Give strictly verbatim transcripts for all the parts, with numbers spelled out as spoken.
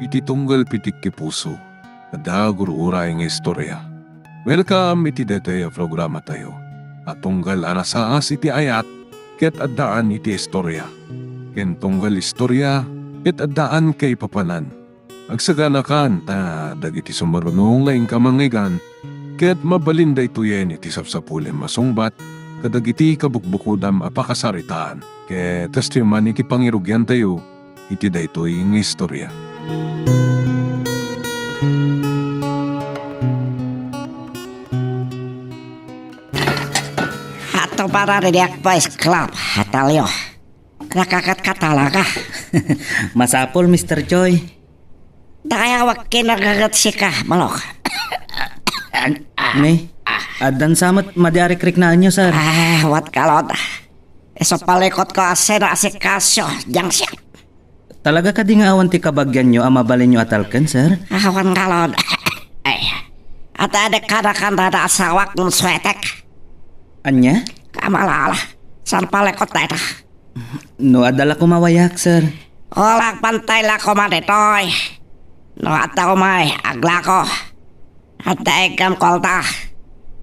Ti tunggal pitik ti puso, adda gur-uray nga istorya. Welcome iti daytoy a programatayo a tunggal a nasaas iti ayat ket addaan iti istorya, ken tunggal istorya ket addaan kaipapanan. Agsaganakan ta dagiti sumaruno nga inka mangngeggan ket mabalin daytoyen iti sapsapulem a sungbat kadagiti kabukbukodam a pakasaritaan. Ket kastoy man iti pangirugiantayo iti daytoy nga istorya. Ato para ridiak pa isklap, Atalio. Nakakat ka talaga. Masapul, Mister Choi. Dayawak kinagagat sika, Balok. Ne, addan sa met madi a rikriknaenyo, sir. Ah, what kalod. Isu palikot ko a sinaasikaso, diang siya. Talaga kadi nga awan ti kabagianyo a mabalinyo a talken, sir? Awan kalod. Ay, at adik ka na kanda da asawak ng swetek. Anya? Kamalala. San palikot na ita? No, adda la kumawayak, sir. Wala, agpantay la koma ditoy. No, adda umay, aglako. Adda igam kuarta.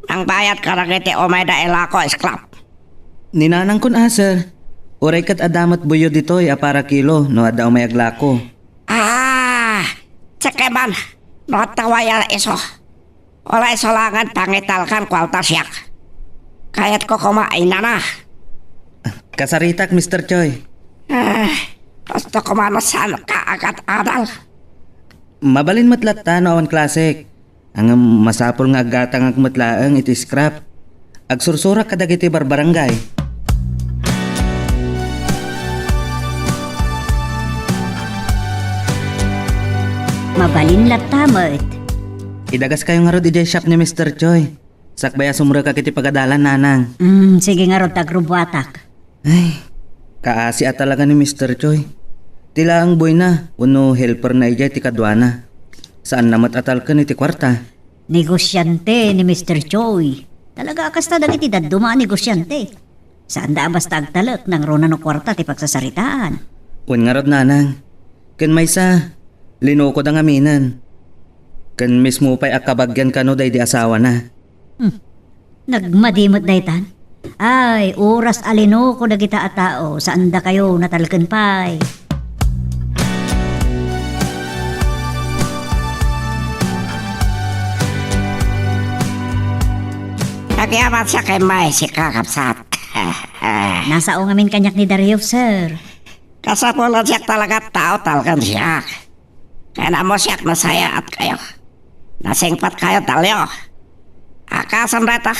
Mangbayad ka dagiti umay da ilako, isklap. Ni nanangkon a, sir. Uray ket adda met buyo ditoy a para kilo no adda umay aglako. Ah, tsekeman. No adda waya iso. Wala iso langan pangitalkan kuarta siak. Kayat ko koma inana. Kasaritak, Mister Choi. Ah, gusto ko man saan ka agad adal. Mabalin met latta no awan klasek. Ngem masapul nga aggatangak met laeng iti scrap. Agsursurak kadagiti barbarangay. Mabalin latta met. Idagaskayo ngarud idiay shop ni Mister Choi. Sakbay a sumrekak iti pagadalan, nanang. Mm, sige ngarud, ta agrubuatak. Ay, kaasi a talaga ni Mister Choi. Ti laeng buyna wenno helperna idiay ti kaduana. Saanna met a talken iti kuarta. Negosyante ni Mister Choi. Talaga a kasta dagiti dadduma a negosyante. Saanda a basta agtalek nangruna no kuarta ti pagsasaritaan. Wen ngarud, nanang. Ken maysa, linukoda ngaminen. Ken mismo pay a kabagian kano daydi asawana. Hmm. Nagmadi met daytan. Ay, oras a linuko dagita a tao, saandakayo natalken pay. Agyaman siak immay, sika, kabsat. Nasao ngamin kaniak ni Dario, sir. Kasapulan siak talaga tao talken siak. Kaya mo siak nasayaat kayo. Nasingpat kayo, Dalio. Akasan data.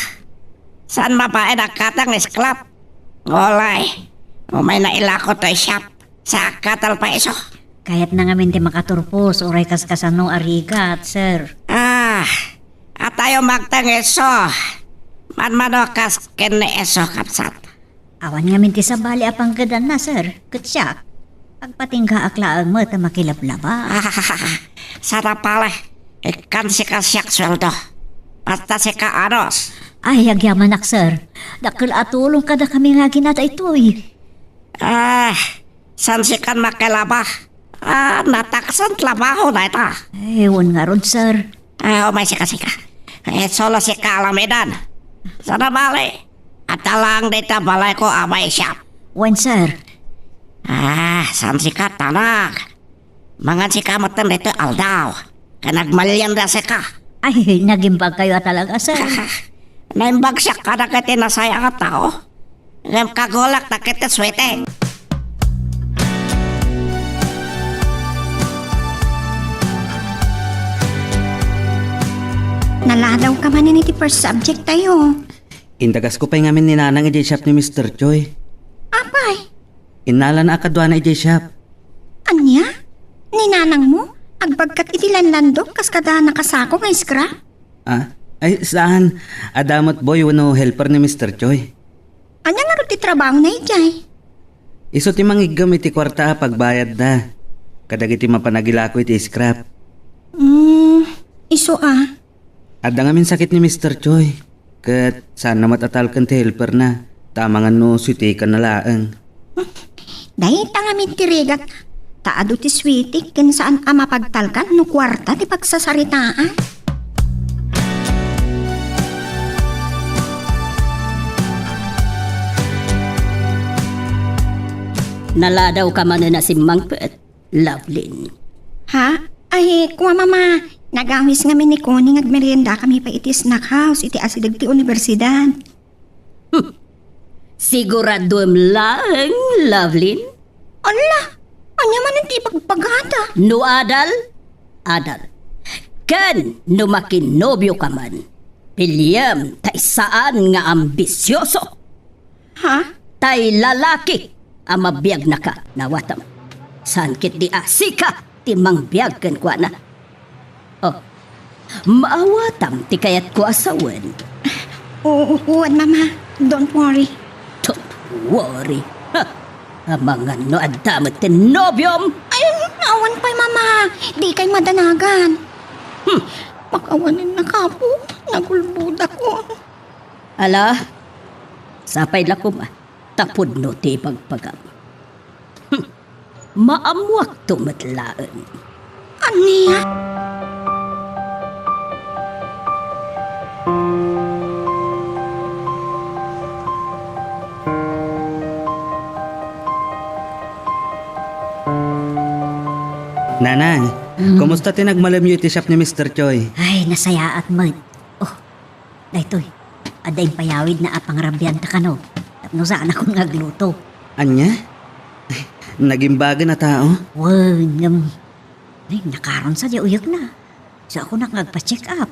Saan mabain a katang isklap? Ngolay. Umay na ilako to shop. Sa katal pa iso. Kayat na ngamin ti makaturpos, uray kaskasano a rigat, sir. Ah, atayo magtang iso. Manmano kas ken ni iso, kabsat. Awan ngamin ti sabali a pangkedanna, sir. Ket siak, agpatinggaak laeng met a makilablaba. Sarapala, ikkan sika siak sueldo. Basta sika anos. Ay, agyamanak, sir. Dakkel a tulong kadakami nga agina daytoy. Ah, san sikan makilaba? Ah, nataksan trabaho na ita. Ay, wen ngarud, sir. Ah, umay sika, sika. Eh, solo sika alamidan. Sana bali. At alang dita balay ko, amay siya. Wen, sir. Ah, san sika, tanak? Mangan sika met dito aldaw. Kaya nagmalian da sika. Ay, nagimbag kayo talaga, sir. Naimbag siya kadagiti nasaya nga tao. Ngem kagulak ta ket suwete. Naladaw ka manen iti first subject tayo. Indagasko pay ngamin ni Nanang idiay shop ni Mister Choi. Apay? Innalana a kaduana idiay shop. Ania? Ni nanangmo? Agbagkat iti lanlandok kas kada nakasako nga scrap? Ah, ay, saan. Adda met boy wenno helper ni Mister Choi. Ania ngarud ti trabahona idiay? Isu ti mangiggem iti kuarta a pagbayadda kadagiti mapan agilako iti scrap. Hmm, isu a. Adda ngamin sakit ni Mister Choi, ket saanna met a talken ti helperna, ta amangan no sitikanna laeng. Dayta ngamin ti rigat. Ta adu ti suwetek ken saan a mapagtalkan no kuarta ti pagsasaritaan. Naladawka manen a simmangpet, Lovelyn. Ha? Ay, kua, Mama. Nagawis ngamin ni Connie nga agmeriendakami pay iti snack house iti asideg ti universidad. Hmm. Siguraduem laeng, Lovelyn? Ala, ania manen ti ibagbagada? No adal, adal. Ken no makinnobioka man, piliem tay saan nga ambisioso. Ha? Tay lalaki a mabiagnaka, nawatam. Saan ketdi a sika ti mangbiag kenkuana. Oh, maawatam ti kayatko a sawen. Oo, wen, Mama. Don't worry. Don't worry? Ha! Amangan no adda met ti nobiom? Ay, awan pay, Mama. Dikay madanagan. Hmm. Makawanen na kapo. Nagulbodakon. Ala, sapay la koma ta pudno ti ibagbagam. Hmm. Maammuakto met laeng. Ania? Nanang, Mm. kumusta ti nagmalemyo iti shop ni Mister Choi? Ay, nasayaat met. Oh, daytoy, adda impayawidna a pangrabianta kano tapno saanakon nga agluto. Ania? Nagimbagen a tao? Wen, ngem, ay, nakaron sa di uyekna. Saankonak nga agpa-check up.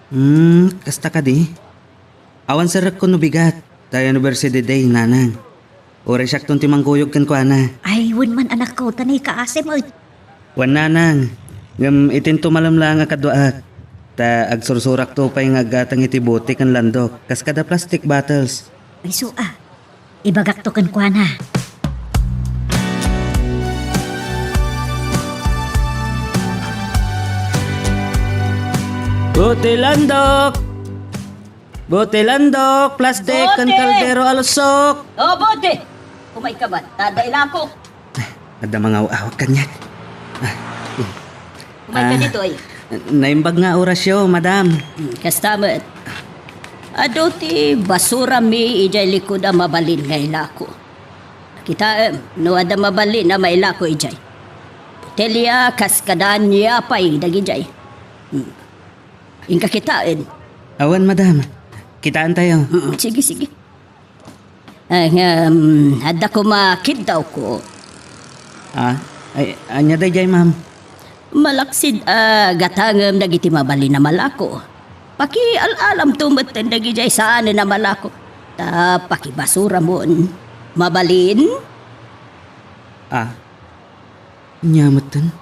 Hmm, kasta kadi? Awan serrekko no bigat, ta University Day, nanang. Uray siakton ti mangkuyog kenkuana. Ay, wen man, anakko, ta naikaasi met. Wen, nanang, ngem itinto malem laeng a kaduaak, ta agsursurakto pay nga aggatang iti bote ken landok, kas kada plastic bottles. Isu a, ibagakto kenkuana. Bote landok! Bote landok, plastik, ken Bote! kaldero a lusok. O, bote! Umayka man, ta adda ilako. Adda mangaw-awag kaniak. Umayka Ah, ditoy. Naimbag nga orasyo, madam. Hmm, kasta met. Adu ti basurami idiay likod a mabalin nga ilako. Kitaem, no adda mabalin a mailako idiay. Botelya, kaskada, ania pay dagidiay. Hmm. Inka kitaen. Awan, madam. Kitaentayo. Mm, sige, sige. Ay, ngem, adda koma kiddawko. Ah? Ay, ania daydiay, ma'am? Malaksid a gatangem dagiti mabalin a malako. Pakial-alamto metten dagidiay saanen a malako. Ta pakibasuramon. Mabalin? Ah? Ania metten?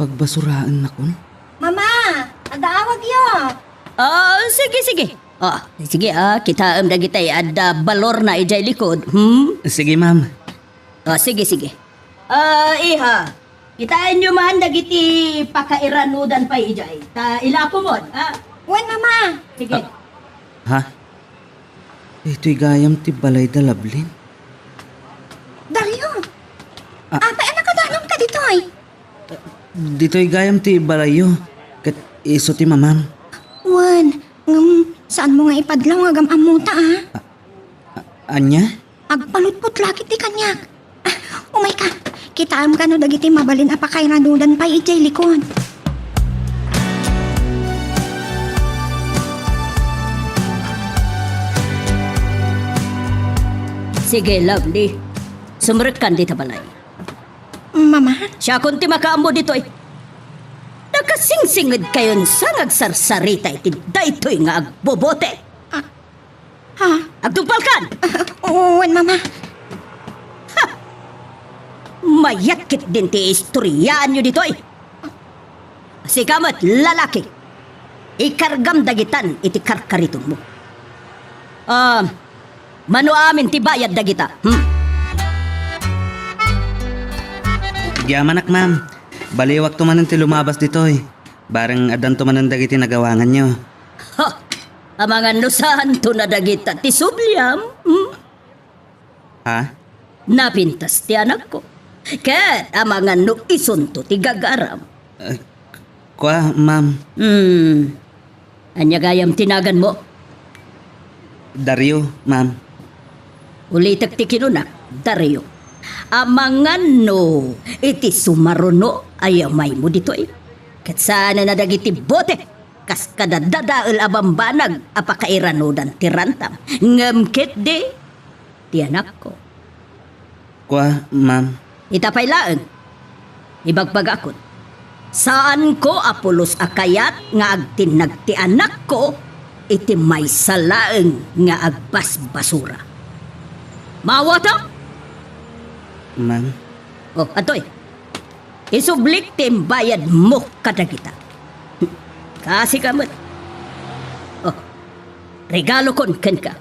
Pagbasuraennakon? Mama, adda awagyo. Ah, sige, sige. Ah, sige, ah, kitaem dagitay adda balorna idiay likod, hmm? Sige, ma'am. Ah, sige, sige. Ah, iha, kitaenyo man dagiti pakairanudan pay idiay. Ta ilakomon, ah. Wen, Mama. Sige. Ah, ha? Ditoy gayam ti balay da Lovelyn? Dario! Ah. Apay a nakadanonka ditoy? Ditoy gayam ti balayyo, ket isu ti mamam. Wen, ngem, saanmo nga ipadlaw nga agam-ammota, a? A-, ania? Agpalutpot la ketdi kaniak. Ah, umayka. Kitaem kano dagiti mabalin a pakairanudan pay idiay likod. Sige, Lovely. Sumrekkan dita balay. Mama? Siakon ti makaammo ditoy. Nakasingsingedkayon sa nga agsarsarita iti daytoy nga agbobote. Ah, ha? Agtungpalkan! Ah, wen, Mama. Ha! Mayat ketdin ti istoryaanyo ditoy. Sika met, lalaki, ikargam dagitan iti karkaritonmo. Ah, mano amin ti bayad dagita? Hmm? Agyamanak, ma'am. Baliwakto manen ti lumabas ditoy. Bareng addanto manen dagiti nagawanganyo. Ha! Amangan no saanto na dagita ti subliam? Hmm? Ha? Napintas ti anakko. Ket amangan no isunto ti gagaram. Eh, kua, ma'am. Hmm. Ania gayam ti naganmo? Dario, ma'am. Ulitek ti kinunak, Dario. Amangan no iti sumaruno a yamaymo ditoy. Ket saan a dagiti bote, kas kadadadael a bambanag a pakairanudan ti rantam. Ngem ketdi, ti anakko. Kua, ma'am. Ita pay laeng, ibagbagakon, saanko a pulos a kayat nga agtinnag ti anakko iti maysa laeng nga agbasbasura. Maawatam? Ma'am. Oh, atoy. Isublik ti imbayadmo kadagita. Kasika met. Oh, regalokon kenka.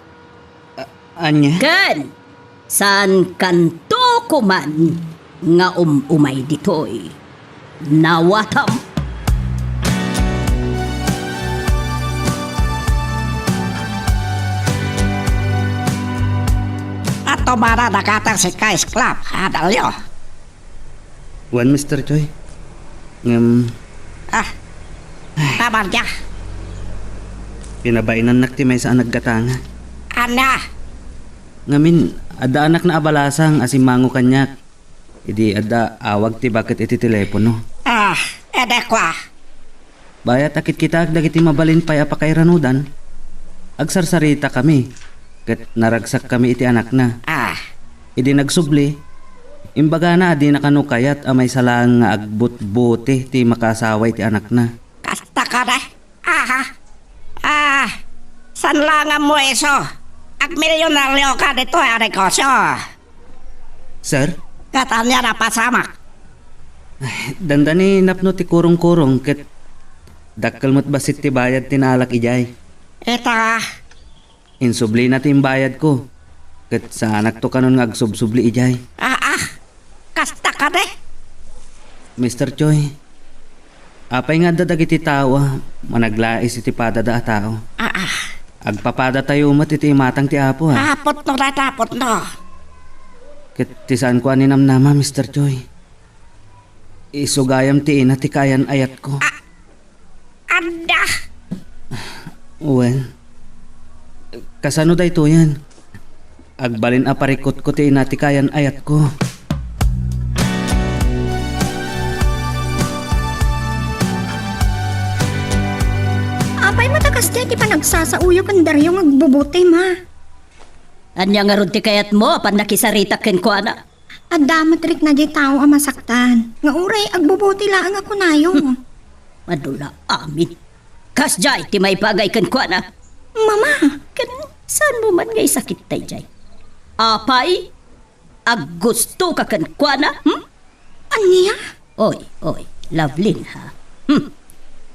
A-, ania? Ken, saankanto koma nga um-umay ditoy. Nawatam. Ato mana dakater si Kais Club, adalyo. Wen, Mister Choi. Ngem, ah, kamarya. Pinabainannak ti maysa a naggatanga. Ania? Ngamin, adda anakna a balasang a simmango kaniak. Idi adda awag ti baket iti telepono. Ah, ede kua. Bayat a kitkitaek dagiti mabalin pay a pakairanudan, agsarsaritakami, ket naragsakkami iti anakna. Ah. Idi nagsubli, imbagana a dina kano kayat a maysa laeng nga agbutbuti ti makaasawa iti anakna. Kasta kadi? Aha. Ah, saan la nga ammo isu? Agmilionaryo ka ditoy a negosyo. Sir? Ket ania napasamak? Dandani napno ti kurong-kurong ket dakkel met bassit ti bayad ti naalak idiay. Ita. Insublina ti imbayadko, ket saanakto kanon nga agsubsubli idiay. Ah, ah. Kasta kadi? Mister Choi, apay nga adda dagiti tao a managlais iti padada a tao? Ah, ah. Agpapadatayo met iti imatang ti Apo, a. Apotno dayta, apotno. Ket ti saanko a ninamnama, Mister Choi, isu gayam ti ina ti kaayan-ayatko. Ah, adda. Wen, kasano daytoyen? Agbalin a parikutko ti ina ti kaayan-ayatko. Apay met a kasdiay ti panagsasaoyo ken Dario nga agbubuti, ma? Ania ngarud ti kayatmo a pannakisaritak kenkuana? Adda met rikna diay tao a masaktan, nga uray agbubuti laeng a kunayo. Hmm. Madu la amin. Kasdiay ti maibagay kenkuana. Mama! Ken saanmo man nga isakit daydiay? Apay, aggustoka kenkuana, hmm? Ania? Oy, oy, Lovelyn, ha? Hmm.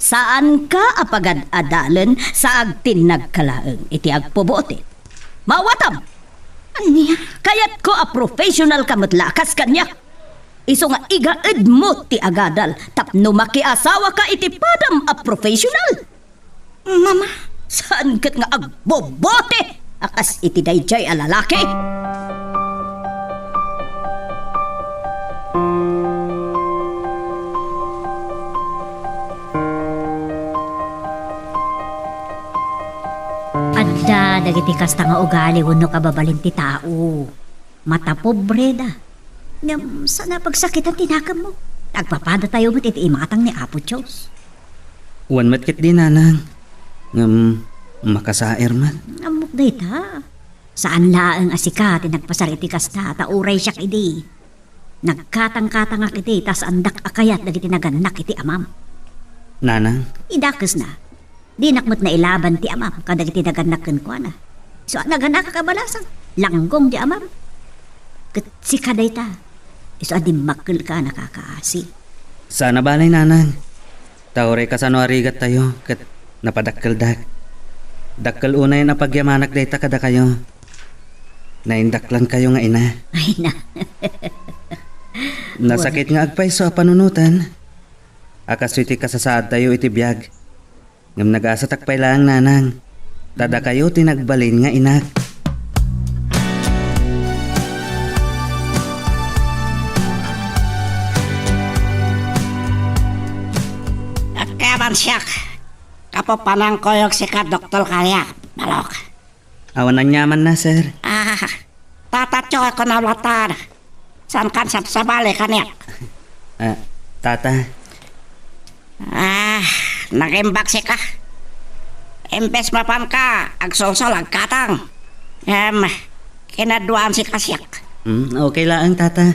Saanka a pagad-adalen sa agtinnagka laeng iti agpubuti. Maawatam! Ania? Kayatko a professional ka met la a kas kaniak. Isu nga igaedmo ti agadal tapno makiasawaka iti padam a professional. Mama. Saan ket nga agbubuti a kas iti daydiay a lalaki? Adda dagiti kasta nga ugali wenno kababalin ti tao. Matapobreda. Ngem saan a pagsakitan ti nakemmo. Agpapadatayo met iti imatang ni Apo Dios. Wen met ketdi, nanang. Ngem makasaer met. Ammok dayta. Saan laeng a sika ti nagpasar iti kasta, ta uray siak idi. Nagkatangkatangak idi ta saandak a kayat dagiti nagannak iti amam. Nanang. Idakesna. Dinak met nailaban ti amam kadagiti nagannak kenkuana. Isu a naganakak a balasang, langgong ti amam. Ket sika dayta, isu a dimmakkelka a nakakaasi. Saan a balay, nanang. Ta uray kasano a rigattayo ket napadakkeldak. Dakkel unayen a pagyamanak dayta kadakayo. Naindaklankayo nga ina. Ay na. Nasakit nga agpayso a panunoten. A kastoy ti kasasaadtayo iti biag. Ngem nagasatak pay laeng, nanang, ta dakayo ti nagbalin nga inak. Siak, kapapanang koyog sika, Doktor Kariak, balok. Awan aniamanna, sir. Ah, tatatyo ako na watan. Saan kan sabsabali kaniak? Ah, tata. Ah, nagimbag sika. Imbes mapanka, agsulsol, agkatang. Em, kinaduaan sika siak. Hmm, okay laeng, tata.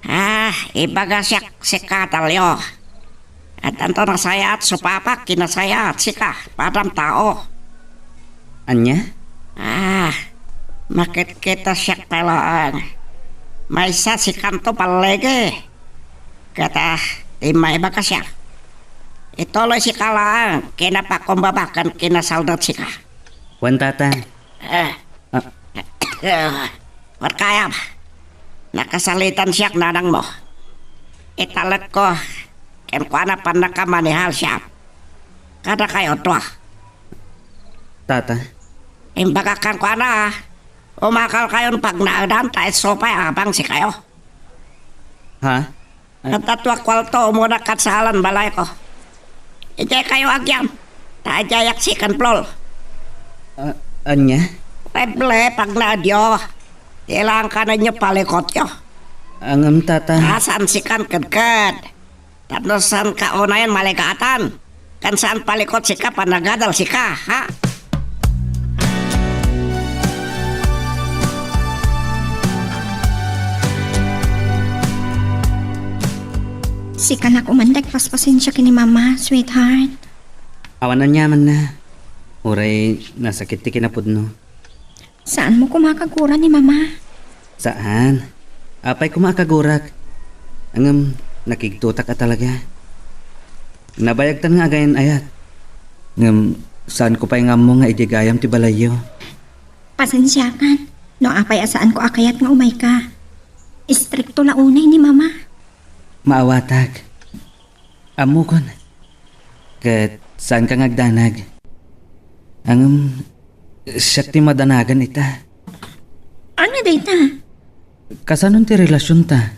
Ah, ibaga siak sika, Talio. Addanto nasayaat, supapak, kinasayaat sika, padam tao. Ania? Ah, makitkita siak talaang. Maysa sikanto palligi. Ket, ah, ti maibaga siak. Ituloy sika laang, kinapakumbaba ken kinasaldat sika. Wen, tata. Eh. Ah. Eh, what kayam? Nakasalitan siak nanangmo. Italekko, kenkuana pannakamanihal siak. Kada kayo dua. Tata. Imbagak kenkuana, umakal kayon pagnaedan ta isu pay abang sikayo. Ha? Adda tua kuarto, umuna kad saalan balayko. Idiay kayo agyam. Ta idiayak second floor. A-, ania? Weble, pagnaedyo. Ti ilangan kanenyo palikotyo. Ngem, tata. Asan sikan kedked? Tapno saan ka unayen maligatan? Ken saan palikot sika, panagadal sika, ha? Sika na koman ti agpaspasensia ken ni Mama, sweetheart. Awan aniamanna. Uray nasakit ti kinapudno. Saanmo koma a kagura ni Mama? Saan. Apay koma a kagurak. Ngem, nakigtotak a talaga. Nabayagtan nga agayan-ayat. Ngem, saanko pay nga ammo nga idiay gayam ti balayyo. Pasensiakan, no apay a saanko a kayat nga umayka. Istrikto la unay ni Mama. Maawatak. Ammokon. Ket saanka nga agdanag. Ngem, siak ti madanagan ita. Ania dayta? Kasanon ti relasionta?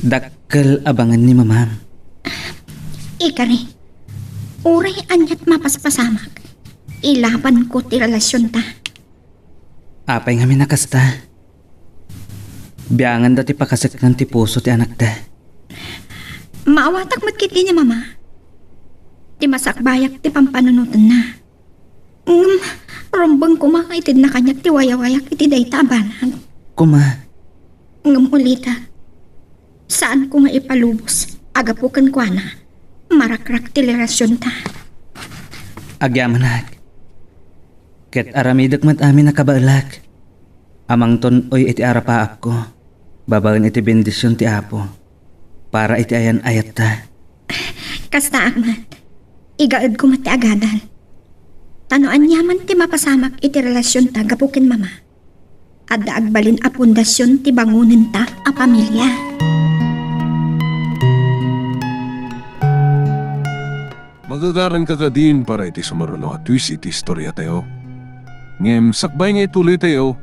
Dakkel a bangen ni Mamam. Ikari, uray aniat mapaspasamak, ilabanko ti relasionta. Apay ngamin a kasta? Bianganda ti pakaseknan ti puso ti anakda. Maawatak met ketdi ni Mama. Ti masakbayak ti pampanunotenna. Ngem, rumbeng koma nga itedna kaniak ti wayawayak iti dayta a banag. Koma. Ngem ulitek, saanko nga ipalubos a gapu kenkuana, marakrak ti relasionta. Agyamanak. Ket aramidek met amin a kabaelak. Amangton oy iti arapaapko, babaen iti bendision ti Apo, para iti ayan-ayatta. Kastaak met, igaedko met ti agadal. Ta no aniaman ti mapasamak iti relasionta gapu ken Mama, adda agbalin a pundasion ti bangonenta a pamilia. Magagaranka kadin para iti sumaruno a twist iti istoriatayo. Ngem sakbay nga ituloytayo,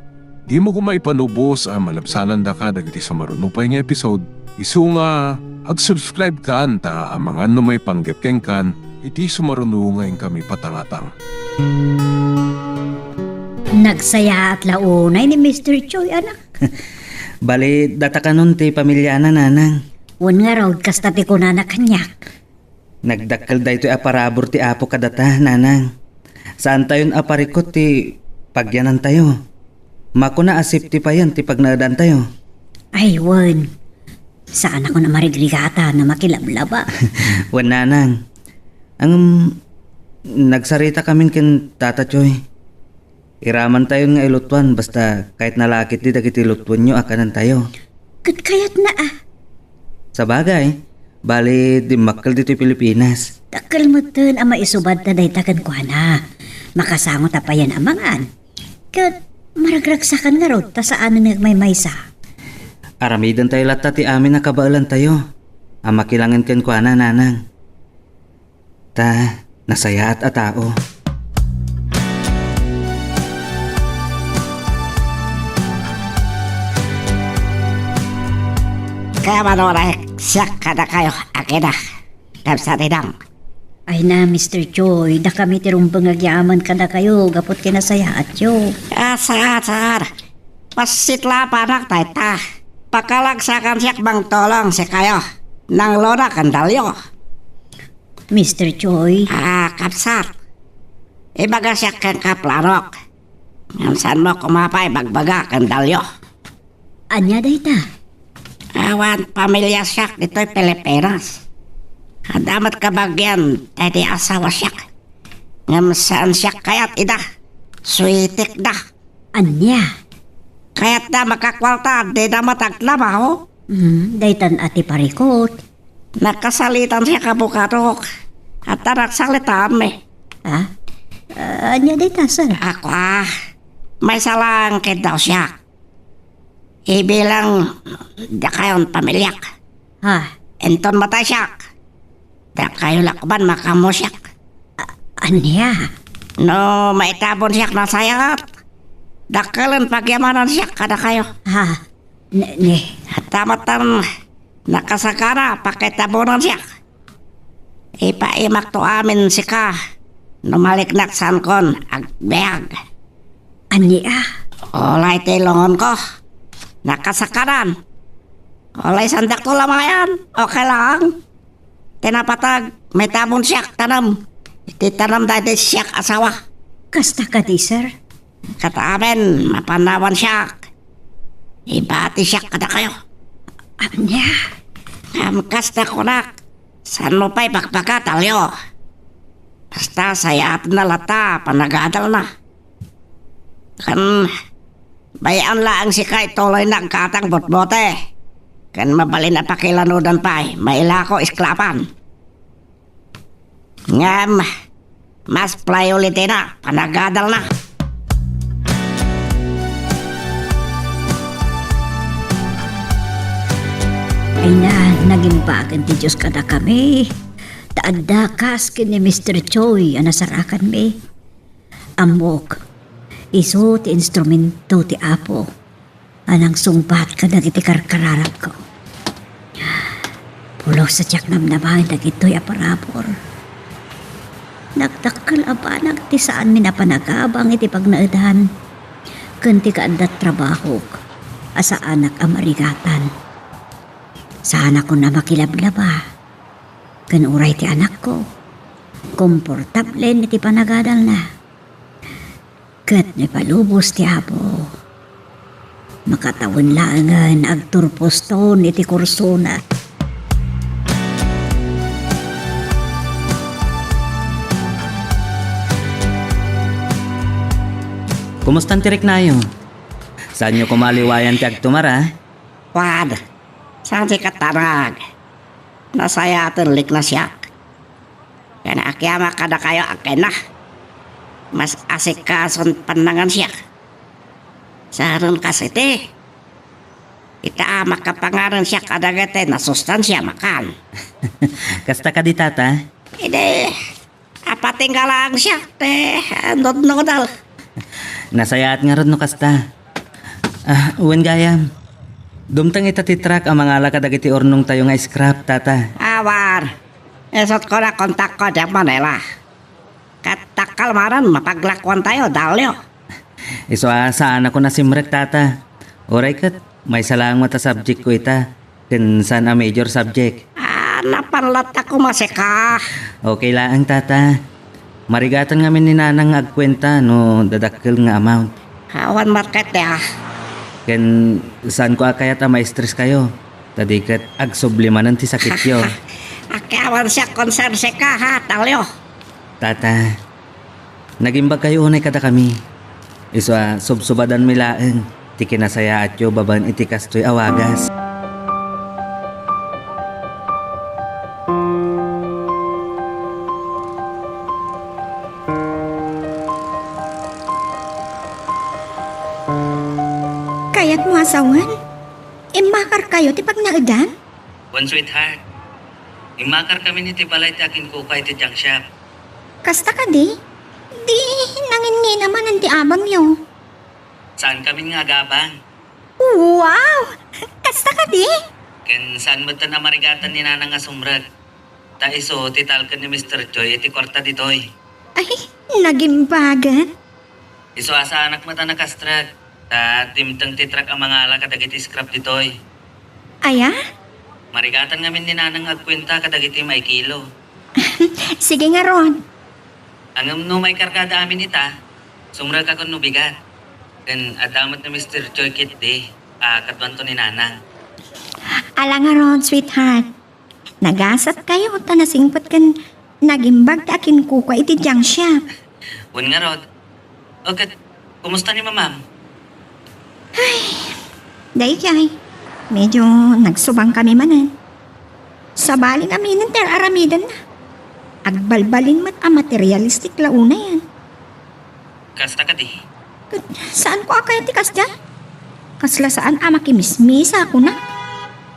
dimo koma ipalubos a malabsanandaka dagiti sumaruno pay nga episode. Isu nga, ag-subscribe kan ta amangan no maipanggep kenkan iti sumaruno nga inkami patangatang. Nagsayaat la unay ni Mister Choi, anak. Bali, datakanon ti pamiliana, nanang. Wen ngarud, kasta ti kunana kaniak. Nagdakkel daytoy a parabur ti Apo kadata, nanang. Saantayon a parikut ti pagyanantayo. Makuna a safety payen ti pagnaedantayo. Ay, wen. Saanakon a marigrigata no makilablaba. Wen, nanang. Ngem, nagsarita kamin ken Tata Choy. Iramantayon nga ilutuan basta kayatna la ketdi dagiti lutuenyo a kanentayo. Ket kayatna a. Sabagay, bali dimmakkel ditoy Pilipinas. Dakkel metten a maisubadta dayta kenkuana. Makasangotta payen a mangan. Ket maragragsakan ngarud ta saanen nga agmaymaysa. Aramidentayo latta ti amin a kabaelantayo a makilangen kenkuana, nanang. Ta nasayaat a tao. Kaya manurek siak kadakayo, Akina. Kabsat, Inang. Ay na, Mister Choi, dakami ti rumbeng agyaman kadakayo gapu ti nasayaatyo. Ah, saan, saan. Passit la panak dayta. Pakalagsakan siak mangtulong sikayo. Nangloda ken Dalio. Mister Choi. Ah, kabsat. Ibaga siak kenka planok. Ngem saanmo koma pay bagbaga ken Dalio. Ania dayta? Awan pamilia siak ditoy Pilipinas. Adda met kabagian daydi asawa siak. Ngem saan siak kayat ida. Suitikda. Ania? Kayatda makakuarta, dida met agtrabaho. Hmm, daytan a ti parikut. Nakasalitan siak abokadok. Adda nagsalitaan mi. Ah? Ah, ania dayta, sir? Ako, ah. Maysa laeng ket daw siak. Ibilang dakayon pamiliak. Ha? Inton matay siak, dakayo la koma makaammo siak. A-, ania? No maitabon siak, nasayaat. Dakkelen pagyamanan siak kadakayo. Ha? Ne, ne. Adda met nakasagana, pakitabonan siak. Ipaimakto amin sika no maliknak saankon agbiag. Ania? Ulay ti lungonko. Nakasakanan. Ulay saandakto lamayan. Okay lang. Ti napateg, maitabon siak tanem. Iti tanem daydi siak asawa. Kasta kadi, sir? Ket amin, mapannawan siak. Ibati siak kadakayo. Ania? Ngem kasta kunak, saanmo pay bakbaka, Dalio. Basta sayaatenna latta panagadalna. Ken, bay-an laeng sika ituloyna agkatang butbote. Ken mabalin a pakilanudan pay, mailako esklapan. Ngem, mas priority na, panagadalna. Ay na, nagimbagan ti Dios kadakami. Ta adda kas ken ni Mister Choi a nasarakanmi. Ammok, isu ti instrumento ti Apo a nangsungbat kadagiti karkararagko. Pulos a diak namnamaen dagitoy a parabur. Nagdakkel a banag ti saanmi a panagabang iti pagnaedan ken ti kaadda trabahok a saanak a marigatan. Saanakon a makilablaba ken uray ti anakko, komportablen iti panagadalna. Ket maipalubos ti Apo, makatawen laengen agturposton iti kursona. Kumustan ti riknayo? Saanyo koma liwayan ti agtumar, a? Wen, saan ti katanag? Nasayaaten likna siak. Ken akiamak kadakayo a kenna. Mas asikason pannangan siak. Saan kas iti? Ita a makapanganen siak kadagiti nasustansia makan. Kasta kadi, tata? Idi, apatingga laeng siak ti nudnudal. Nasayaat ngarud no kasta. Ah, wen gayam. Dumteng ita ti truck a mangala kadagiti urnongtayo nga scrap, tata. Awan. Isut' ko na kontakko diay Manila. Ket dakkel manen mapaglakuantayo, Dalio. Isu a saanakon a simrek, tata. Uray ket, maysa laeng met a subject ko ita, ken saan a major subject. Ah, napan latta koma sika. Okay laeng, tata. Marigatan ngamin ni nanang nga agkuenta no dadakkel nga amount. Awan met ket, a. Ken saanko a kayat a ma-stress kayo, ta di ket agsubli manen ti sakityo. Awan siak concern sika, ha, Dalio. Tata, nagimbag kayo unay kadakami. Isu a subsubadanmi laeng ti kinasayaatyo babaen iti kastoy a wagas. Kayatmo a sawen? Immakarkayo ti pagnaedan? Wen, sweetheart. Immakarkamin iti balay ti aginkuko iti junk shop. Kasta kadi? Di, nanginnginamanen ti abangyo. Saankamin nga agabang. Wow! Kasta kadi? Ken saan metten a marigatan ni nanang a sumrek. Ta isu ti talken ni Mister Joy iti kuarta ditoy. Ay, nagimbagan. Isu a saanak met a nakastrek, ta dimteng ti truck a mangala kadagiti scrap ditoy. Aya? Marigatan ngamin ni Nanang agkuenta kadagiti maikilo. Sige ngarud. Ngem no maikargada amin ita, sumrekakon no bigat. Ken adda met ni Mister Joy ketdi a kaduanto ni Nanang. Ala ngarud, sweetheart. Nagasatkayo ta nasingpet ken nagimbag ti akinkukua iti junk shop. Wen ngarud. O ket, kumusta ni Mamam? Ay, daydiay. Medyo nagsubang kami manen. Sabali ngamin ti ar-aramidenna. Agbalbalin met a materialistic la unayen. Kasta kadi? Ket, saanko a kayat ti kasdiay? Kasla saan a makimismisa, kuna.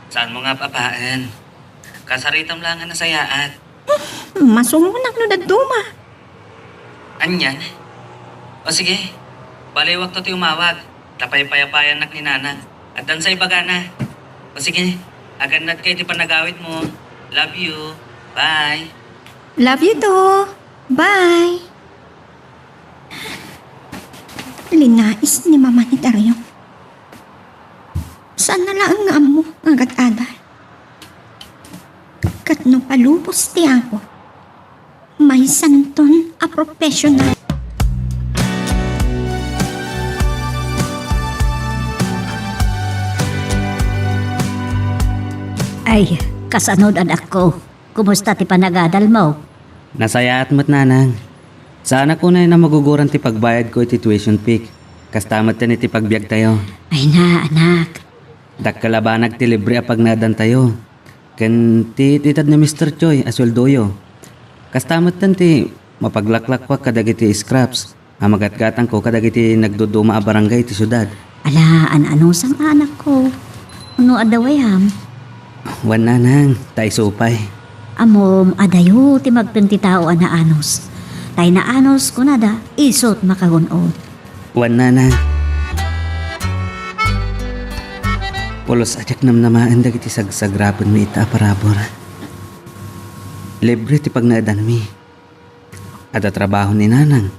Saanmo nga ap-apaen? Kasaritam la nga nasayaat. Masuronak no dadduma. Anian? O sige, balewakto ti umawag. Ta paypayapayannak ni Nanang. Addan sa ibagana. O sige, agannadka iti panagawidmo. Love you. Bye. Love you too. Bye. Linais ni Mama ni Dario. Saan na laeng nga ammo nga agad-adal? Ket no palubos ti Apo, maysanton a professional. Ay, kasanod, anakko. Kumusta ti panagadalmo? Nasayaat met, Nanang. Saanak unayen a maguguran ti pagbayadko iti tuition fee. Kasta met ken iti pagbiagtayo. Ay na, anak. Dakkel a banag ti libre a pagnaedantayo. Ken ti itedna ni Mister Joy a sueldoyo. Kasta met ken ti mapaglaklakkuak kadagiti scraps a magatgatangko kadagiti nagduduma a barangay iti siudad. Ala, an-anusam, anakko. No adda wayam? Wen, Nanang, ta isu pay. Ammom, adayo ti magteng ti tao a naanus. Tay naanus, kunada, isut makagun-od. Wen, Nanang. Pulos a diak namnamaen dagiti sagsagrapenmi ita a parabur. Libre ti pagnaedanmi. Adda trabaho ni Nanang.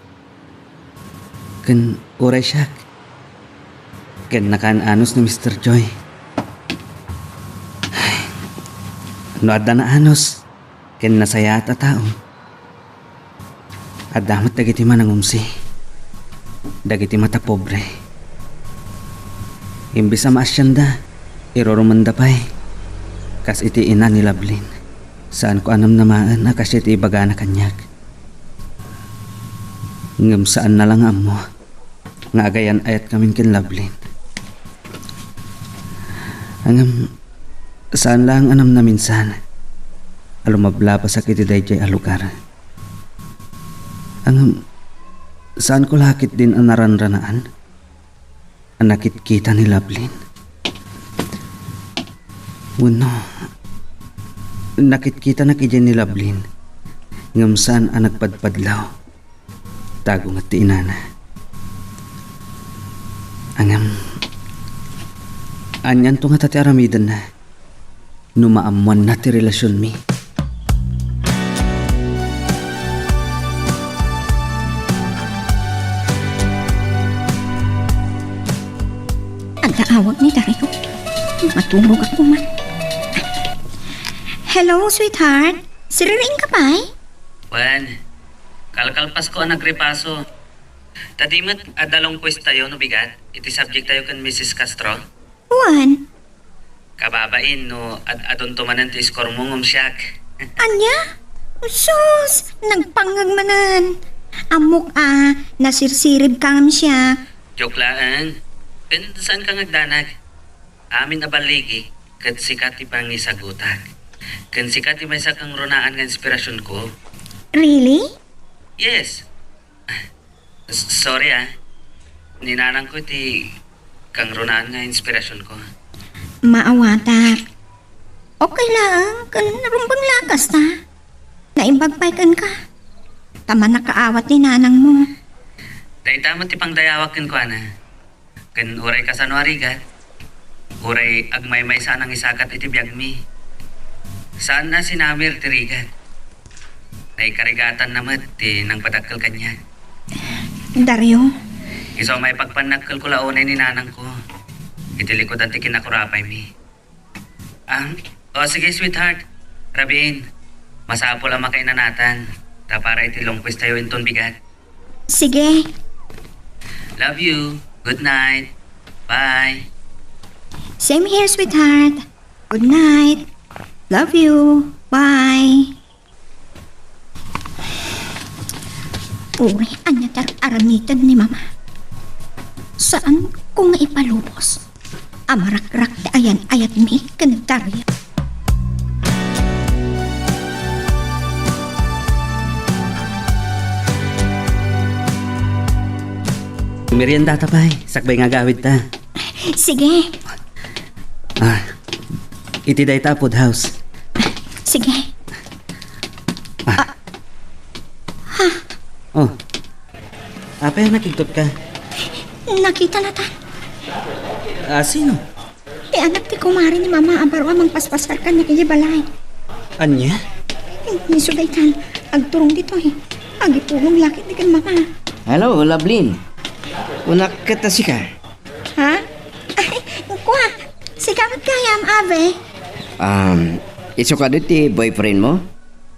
Ken uray siak. Ken nakaan-anus ni Mister Joy. Ay, no adda naanus ken nasayaat a tao, adda met dagiti manangumsi. Dagiti matapobre. Imbes a maasianda, irurumenda pay. Kas iti ina ni Lovelyn. Saanko a namnamaen a kastoy ti ibagana kaniak. Ngem saanna la nga ammo nga agayan-ayatkamin ken Lovelyn. Ngem saan laeng a namnaminsan a lumablabasak iti daydiay a lugar. Ngem saanko la ketdin a naranranaan a nakitkita ni Lovelyn. Wenno, nakitkitanak idiay ni Lovelyn, ngem saan a nagpadpadlaw. Tago met ti inana. Ngem, anianto ngata ti aramidenna no maammoanna ti relasionmi? Adda awag ni Dario. Maturogak koma. Hello, sweetheart. Siriring ka pay? Wen, kalkalpasko a nagripaso. Ta di met adda long quiz tayo no bigat iti subject tayo ken Missus Castro? Wen. Kababain no ad-adunto manen ti score mo ngem siak. Ania? Sus, nagpangngeg manen. Ammok a nasirsiribka ngem siak. Joke laeng. Ken saan ka ngagdanag? Amin a balligi, ket sika ti pangisagutak. Ken sika ti maysa a kangrunaan nga inspirasionko. Really? Yes. S-, sorry, ah. Ni nanangko ti kangrunaan nga inspirasionko. Maawatak. Okay laeng, ken rumbeng la kasta. Naimbag pay kenka. Ta mannakaawat ni nanangmo. Dayta met ti pangdayawak kenkuana. Ken uray kasano a rigat, uray agmaymaysa a nangisakat iti biagmi. Saan a sinamir ti rigat. Naikarigatanna met ti nangpadakkel kaniak. Dario. Isu a maipagpannakkelko la unay ni nanangko iti likudan ti kinakurapaymi. Ah, o sige, sweetheart. Rabiin, masapul a makainanatan ta para iti longquest tayo inton bigat. Sige. Love you. Good night. Bye. Same here, sweetheart. Good night. Love you. Bye. Uray, ania ti ar-aramiden ni Mama? Saan ko nga ipalubos a marakrak ti ayan-ayatmi ken Dario. Meriendata pay, sakbay nga agawidta. Sige. Ah, iti dayta a food house. Sige. Ah. Oh. Apay a nakigtotka? Nakita natan. Ah, sino? Ti anak ti kumare ni Mama a baro a mangpaspasiar kaniak idiay balay. Ania? Isu daytan, agturong ditoy. Agipulong la ketdi ken Mama. Hello, Lovelyn. Kunak ket a sika. Ha? Ay, kua, sika met gayam, Abi. Um, isu kadi ti boyfriend mo?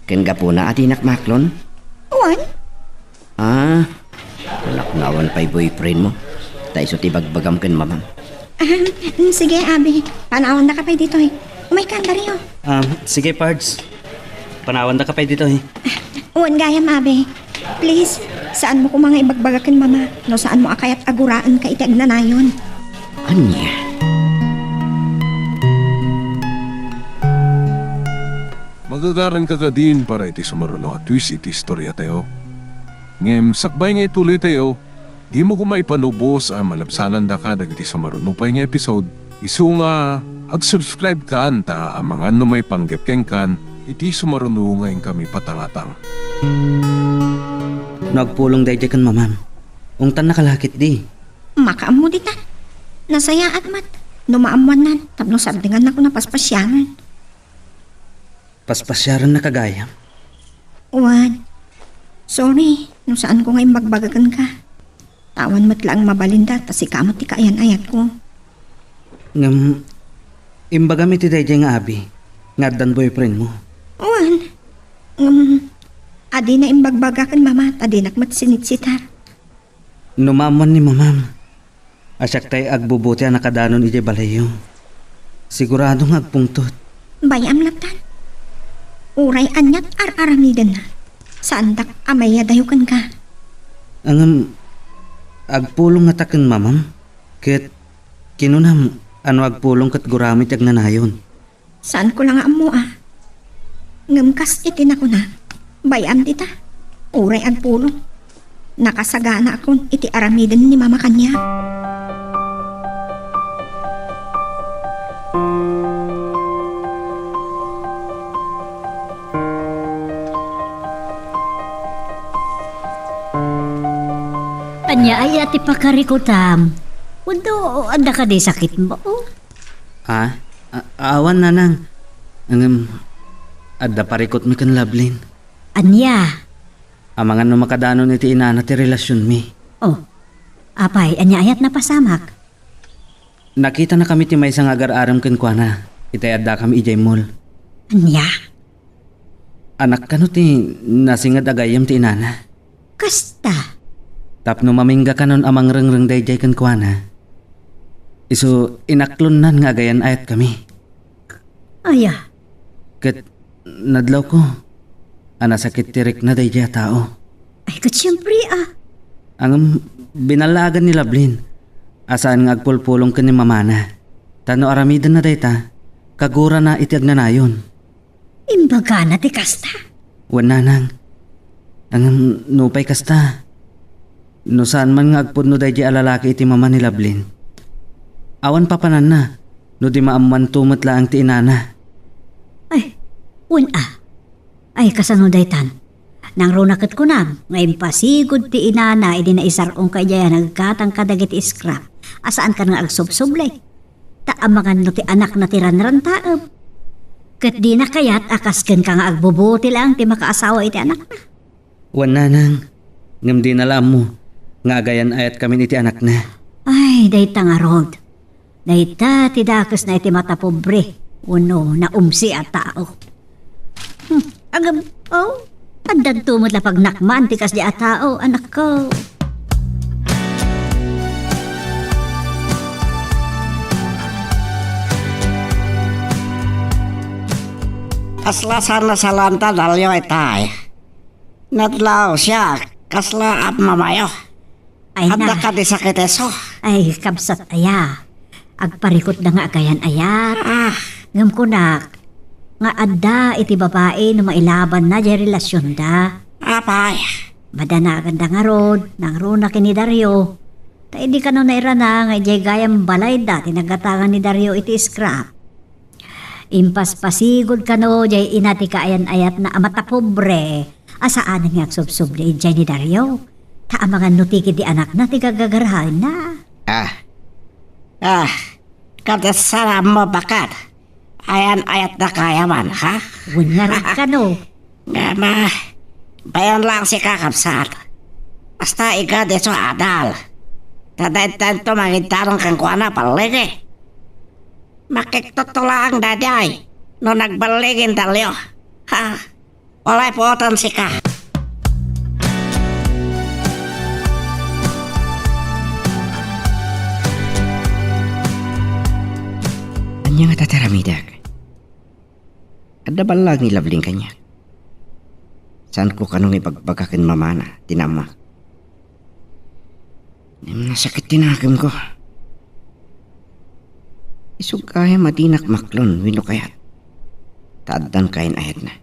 Ken gapuna a dinak maaklon? Wen? Ah, kunak nga awan pay boyfriend mo. Ta isu ti ibagbagam ken Mamam. Ahem, mm, sige, Abi. Panawandaka pay ditoy. Umayka, Dario. Um, sige, Pards. Panawandaka pay ditoy. Wen gayam, Abi. Please, saanmo koma nga ibagbaga ken Mama no saanmo a kayat a guraenka iti agnanayon. Ania? Magagaranka kadin para iti sumaruno a twist iti istoriatayo. Ngem sakbay nga ituloytayo, dimo koma ipalubos a malabsanandaka dagiti sumaruno pay nga episode. Isu nga, ag-subscribe kan ta amangan no maipanggep kenkan iti sumaruno nga inkami patangatang. No agpulong daydiay ken Mamam, ungtannaka la ketdi. Makaammo ditan. Nasayaat met no maammoannan tapno sardengannako a paspasiaran. Paspasiarannaka gayam? Wen. Sorry no saanko nga imbagbaga kenka. Ta awan met laeng mabalinda ta sika met ti kaayan-ayatko. Ngem, imbagam iti daydiay nga abi nga addan boyfriendmo. Wen. Ngem, adina imbagbaga ken Mama ta dinak met sinitsitar. No maammoan ni Mamam a siak tay agbubuti a nakadanon idiay balayyo, sigurado nga agpungtot. Bay-am lattan. Uray aniat ar-aramidenna, saandak a maiyadayo kenka. Ngem, agpulong ngata ken Mamam, ket kinunam a no agpulong ket guramo iti agnanayon. Saanko la nga ammo a. Ngem kas iti nakuna, bay-am dita. Uray agpulong, nakasaganaakon iti aramiden ni Mama kaniak. Ania aya ti pakarikutam? Wenno adda kadi sakitmo? Ha? A-, awan, Nanang. Ngem, adda parikutmi ken Lovelyn. Ania? Amangan no makadanon iti inana ti relasionmi. Oh. Apay, ania ayat napasamak? Nakitanakami ti maysa nga agar-arem kenkuana, itay addakami idiay mall. Ania? Anak kano ti nasinged a gayyem ti inana? Kasta. Tapno mamingga kanon a mangrengreng daydiay kenkuana, isu inaklonnan nga agayan-ayatkami. Aya? Ket nadlawko a nasakit ti rikna daydiay a tao. Ay, ket siempre, a. Ngem, binallaagan ni Lovelyn a saan nga agpulpulong ken ni mamana. Ta no aramidenna dayta, kagurana iti agnanayon. Imbagana ti kasta? Wen, Nanang. Ngem nupay kasta, no saan man nga agpudno daydiay a lalaki iti mama ni Lovelyn, awan papananna no di maammoanto met laeng ti inana. Ay, wen a. Ay, kasano daytan? Nangruna ket kunam nga impasigud ti inana idi naisar-ongka idiay a naggatang kadagiti scrap a saankan nga agsubsublay. Ta amangan no ti anakna ti ranrantaem. Ket dina kayat a kas kenka nga agbubuti laeng ti makaasawa iti anakna. Wen, nanang, ngem dina la ammo nga agayan-ayatkami iti anakna. Ay, dayta ngarud. Dayta ti dakesna iti matapobre wenno naumsi a tao. Hmm, agam, oh, addanto met la pagnakman ti kasdi a tao, anakko. Kasla saan a salanta, Dalio, itay. Nadlaw siak, kasla ammamayo. Ay, adda na. Kadi sakit iso? Ay, kabsat aya. Agparikutda nga agayan-ayat. Ah. Ngem kunak, nga adda iti babai no mailabanna diay relasionda. Apay. Madanaganda ngarud, nangruna ken ni Dario. Ta idi kano nairana nga idiay gayam balayda ti nagatangan ni Dario iti scrap. Impaspasigud kano diay ina ti kaayan-ayatna a matapobre a saanen nga agsubsubli idiay ni Dario. Ta amangan no ti ketdi anakna ti gagagarahenna. Ah. Ah, kada sarammo bakat. Ayan-ayatda kayaman, ha? Wen ngarud kano. Nga ma, bayan lang si kakabsat. Basta igad iso adal. Ta dayta mangidaron kenkuana, balligi. Makiktutulang daydiay no nagballigin Dalio. Ha? Walay puotan sika. Ania ngata ti aramidek? Adda ballag ni Labling kaniak. Saanko kano nga ibagbaga ken mamana ti naammak. Ngem nasakit ti nakemko. Isog gayam a dinak maklon wenno kayat. Ta addan kaayan-ayatna.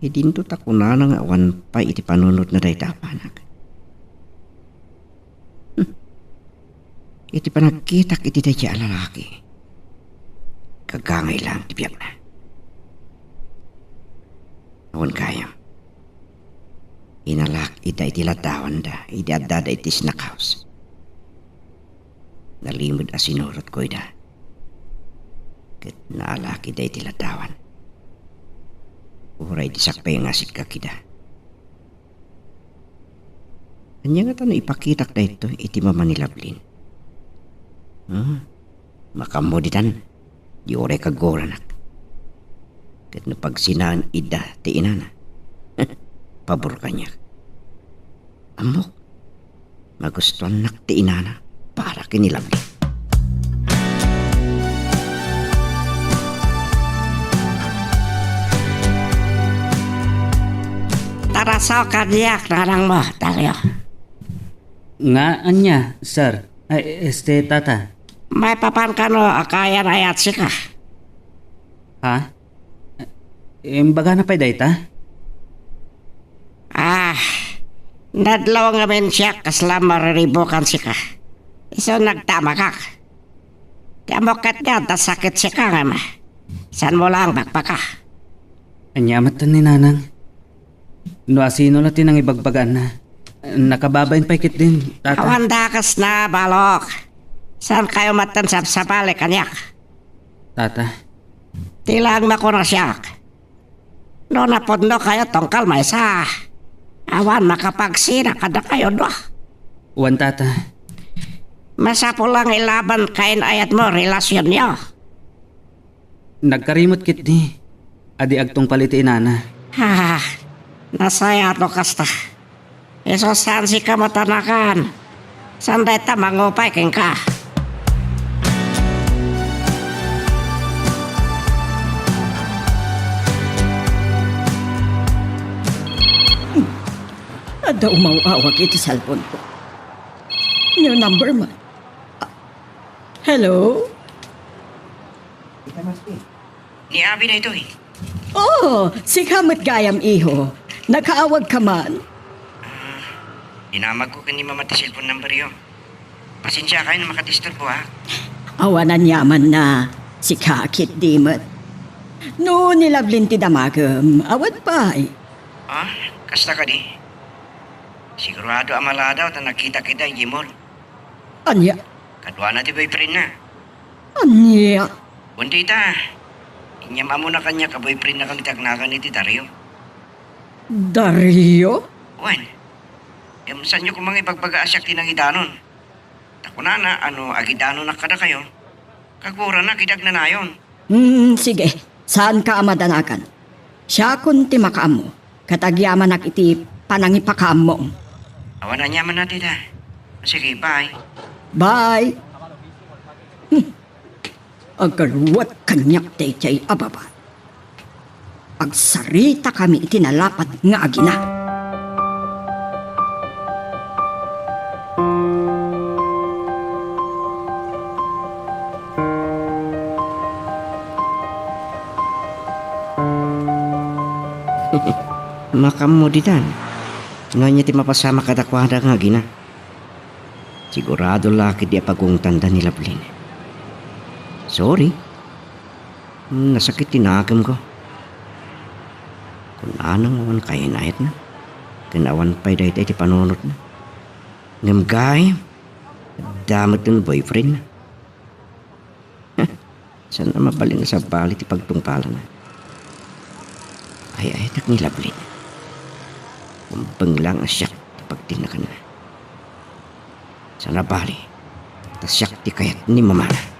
Idinto ta kunana nga awan pay iti panunotna dayta a panak. Hmm. Iti panagkitak iti daydiay a lalaki, gagangay laeng ti biagna. Awan gayam. Inalak ida iti laddawanda idi addada iti snack house. Nalimed a sinurotko ida. Ket naalak ida iti laddawan. Uray diak pay nga asikkak ida. Ania ngata no ipakitak daytoy iti mama ni Lablin? Ah, makaammo ditan, di uray kagurannak. Ket no pagsinaen ida ti inana, pabor kaniak. Ammok, magustuannak ti inana para ken ni Lablin. Tarasaw kadiak, nanangmo, Dario. Nga ania, sir? Ay, este, tata. Maipapan kano a kaayan-ayat sika? Ha? Imbagana pay dayta? Ah, nadlaw ngamin siak kasla mariribukan sika. Isu nagtamakak. Ti ammok ket nga adda sakit sika ngem saanmo laeng bakbaka. Ania met ni nanang? No asino la ti nangibagbagaanna, nakababain pay ketdin, tata. Awan dakesna, balok. Saankayo metten sabsabali kaniak. Tata. Ti laeng makunak siak. No napudnokayo tungkal maysa, awan makapagsina kadakayo dua. Wen, tata. Masapul la nga ilaban kaayan-ayatmo relasionyo. Nagkarimut ketdi a di agtungpal iti inana. Ah, nasayaat no kasta. Isu saan sika matanakan. Saan dayta mangupay kenka? Adda umaw-awag iti cellphone ko. New number man. Ah, hello? Ni Abby daytoy. Oh, sika met gayam, iho. Nakaawagka man? Ah, dinamagko ken ni Mama ti cellphone numberyo. Pasensiakayo no makadisturbo, ha? Awan aniamanna. Sika ketdi met. No ni Lablin ti damagem, awan pay. Ah, kasta kadi? Sigurado a maladaw ta nagkitak ida idiay mall. Ania? Kaduana ti boyfriendna. Ania? Wen dayta, Inyam-amona kaniak a boyfriendnakon ti agnagan iti Dario. Dario? Wen, ngem saanyo koma nga ibagbaga a siak ti nangidanon. Ta kunana a no agidanonak kadakayo, kagurannak idi agnanayon. Hmm, sige. Saanka a madanagan. Siakon ti makaammo, ket agyamanak iti panangipakaammom. Awan aniamanna dita. Sige, bye. Bye. Hmm. Agaruat kaniak daydiay a babai. Agsaritakami iti nalapad nga agina. Makaammo ditan. No ania ti mapasamak kadakuada nga agina? Sigurado la ketdi a pagungtanda ni Lovelyn. Sorry. Hmm, nasakit ti nakemko. Kunana nga awan kayan-ayatna, ken awan pay dayta iti panunotna. Ngem gayam, adda met ti boyfriendna. Saan a mabalin a sabali ti pagtungpalna. Ay-ayatek ni Lovelyn. Umbeng lang a siak ti pagtinnaganna. Saan a bali, ta siak ti kayat ni mamana.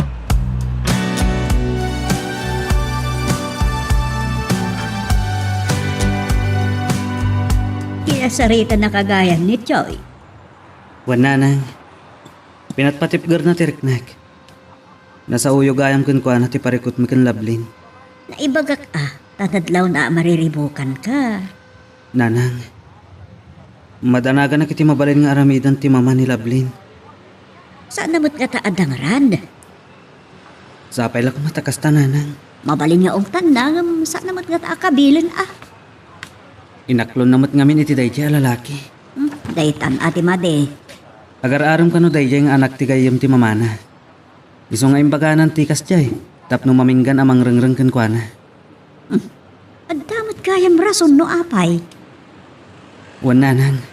Kinasaritanna gayam ni Choi. Wen, nanang, pinatpatipgerna ti riknak. Nasaoyo gayam kenkuana ti parikutmi ken Lovelyn. Naibagak a, ta nadlawna a mariribukanka. Nanang, madanaganak iti mabalin nga aramiden ti mama ni Lovelyn. Saan a met ngata a dangran? Sapay la koma ta kasta, nanang. Mabalin nga ungtanna, ngem saan a met ngata a kabilen a. Inaklonna met ngamin iti daydiay a lalaki. Hmm, daytan a ti madi. Agar-arem kano daydiay nga anak ti gayyem ti mamana. Isu nga imbaganan ti kasdiay tapno maminggan a mangrengreng kenkuana. Hmm. Adda met gayam rason no apay. Wen, nanang.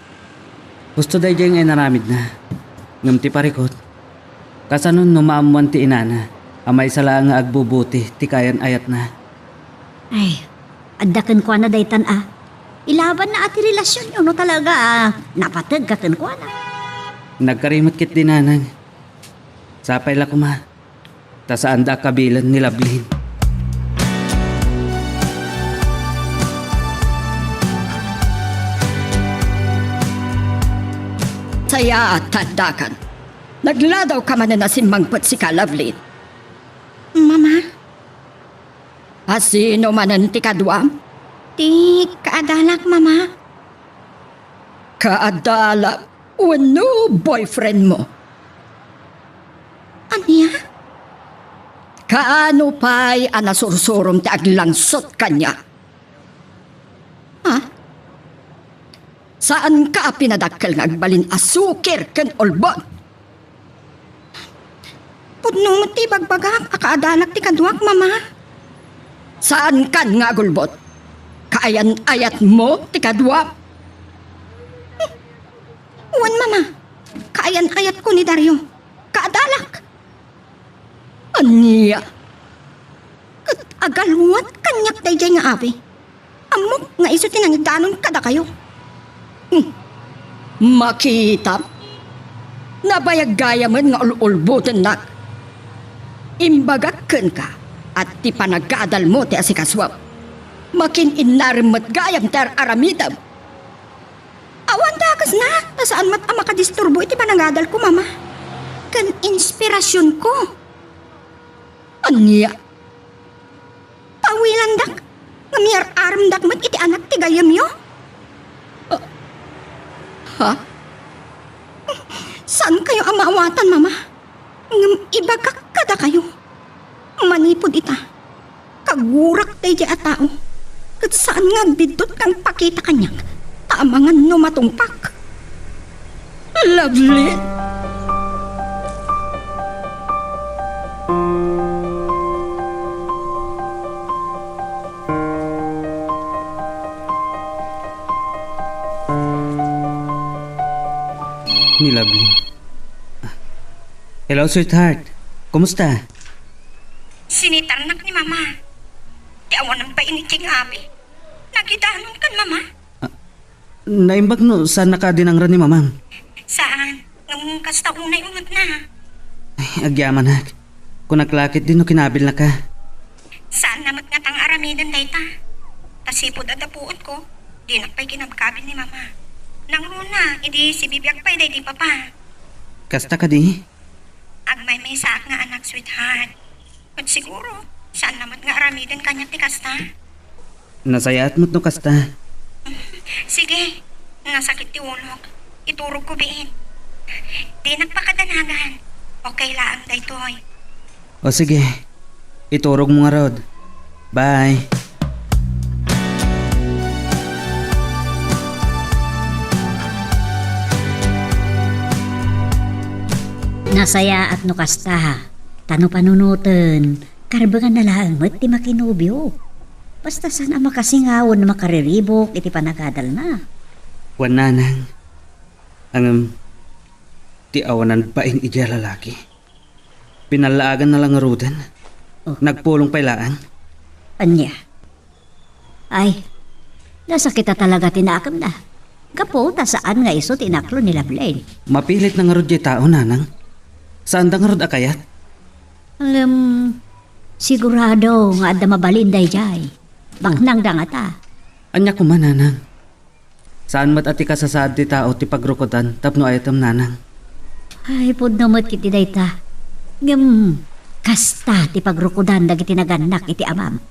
Husto daydiay nga inaramidna. Ngem ti parikut, kasano no maammoan ti inana a maysa laeng nga agbubuti ti kayan-ayatna? Ay, adda kenkuana daytan a. Ilabanna a ti relasionyo no talaga a napategka kenkuana. Nagkari met ketdi, nanang. Sapay la koma, ta saanda a kabilen ni Lovelyn. Sayaat, addakan. Nagladawka manen a simmangpet sika, Lovelyn. Mama? A sino manen ti kaduam? Ti kaadalak, Mama. Kaadalak wenno boyfriend mo? Ania? Kaano pay a nasursurom ti aglangsot kaniak? Ha? Saanka a pinadakkel nga agbalin a sukir ken ulbod? Pudno met ti ibagbagak a kaadalak ti kaduak, Mama. Saankan nga agulbod? Kaayan-ayatmo ti kaduam? Wen, Mama. Kaayan-ayatko ni Dario. Kaadalak. Ania? Ket agalwat kaniak daydiay nga abi. Ammok nga isu ti nangidanon kadakayo. Hmm. Makitam? Nabayag gayamen nga ul-ulbotennak. Imbagak kenka a ti panagadalmo ti asikasuem. Makin-innarem met gayam ti ar-aramidem. Awan dakesna, ta saan met a makadisturbo iti panagadalko, Mama. Ken inspirasionko. Ania? Pawilandak ngem yar-aremdak met iti anak ti gayyemyo? Ah, ha? Saankayo a maawatan, Mama. Ngem ibagak kadakayo, manipud ita, kagurak daydiay a tao, ket saan nga agbiddut nga agpakita kaniak ta amangan no matungpak. Lovely! Ni Lovely. Hello, sweetheart. Kumusta? Sinitarnak ni Mama. Ti awanan pay idiay nga abi. Nakidanonkan, Mama? Ah, naimbag no saannaka a dinangra ni Mamam. Saan. Ngem kasta unay ungetna. Ay, agyamanak. Kunak la ketdi no kinabilnaka. Saanna met ngata nga aramiden dayta. Ta sipud adda puotko, dinak pay kinabkabil ni Mama. Nangruna, idi sibibiag pay daydi Papa. Kasta kadi? Agmaymaysaak nga anak, sweetheart. Ket siguro, saanna met nga aramiden kaniak ti kasta. Nasayaat met no kasta. Sige, nasakit ti ulok. Iturogko biit. Dinak pakadanagan. Okay laeng daytoy. O sige, iturogmo ngarud. Bye. Nasayaat no kasta, ta no panunoten, karbenganna laeng met ti makinobio. Basta saan a makasingawen a makariribuk iti panagadalna. Wen, nanang. Ngem, ti awanan bain idiay lalaki. Pinallaaganna la ngaruden. Oh. Nagpulong pay laeng. Ania? Ay, nasakita talaga ti nakemna. Gapu ta saan nga isu ti inaklo ni Lovelyn. Mapilit na ngarud diay tao, nanang. Saanda ngarud a kayat? Ngem, sigurado nga adda mabalin daydiay. Baknangda ngata. Ania koma, nanang? Saan met a ti kasasaad ti tao ti pagrukodan tapno ayatem, nanang. Ay, pudno met ketdi dayta. Ngem, kasta ti pagrukodan dagiti nagannak iti amam.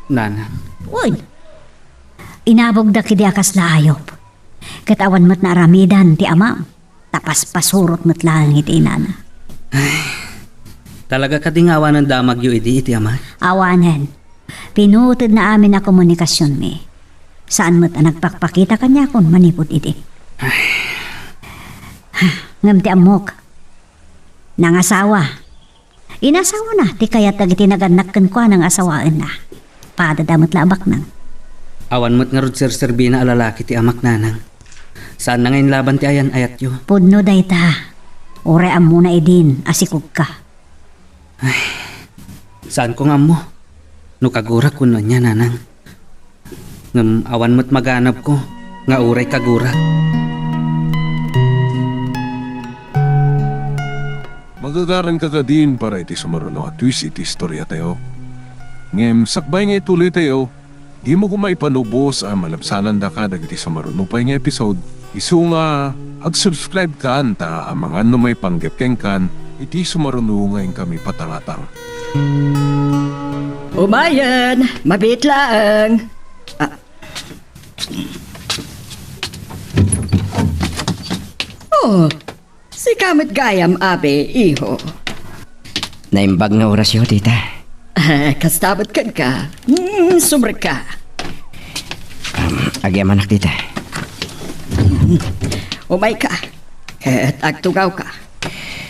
Nanang. Wen, inabogda ketdi a kasla ayup. Ket awan met naaramidan ti amam. Ta paspasurot met laeng iti inana. Talaga kadi nga awanen damagyo idi iti ama? Awanen. Pinutedna amin a komunikasionmi. Saan met a nagpakpakita kaniakon manipud idi. Ngem ti ammok, nangasawa. Inasawana ti kayat dagiti nagannak kenkuana nga asawaenna. Padada met la a baknang. Awan met ngarud serserbina a lalaki ti amak, nanang. Saanna nga inlaban ti ayan-ayatyo. Pudno dayta. Uray ammona idin a sikogka. Ay, saanko nga ammo no kagurak wenno ania, nanang. Ngem awan met maganabko nga uray kagurak. Magagaranka kadin para iti sumaruno a twist iti istoriatayo. Ngem sakbay nga ituloytayo, dimo koma ipanubos a malabsanandaka dagiti sumaruno pay nga episode. Isu nga ag-subscribe kan ta amangan no maipanggep kenkan iti sumaruno nga inkami patangatang. Umayen, mabiit laeng. Ah. Oh, sika met gayam, abi, iho. Naimbag nga orasyo, tita. Ah, kasta met kenka. Hmm, sumrekka. Um, agyamanak, tita. Umayka. Ket agtugawka.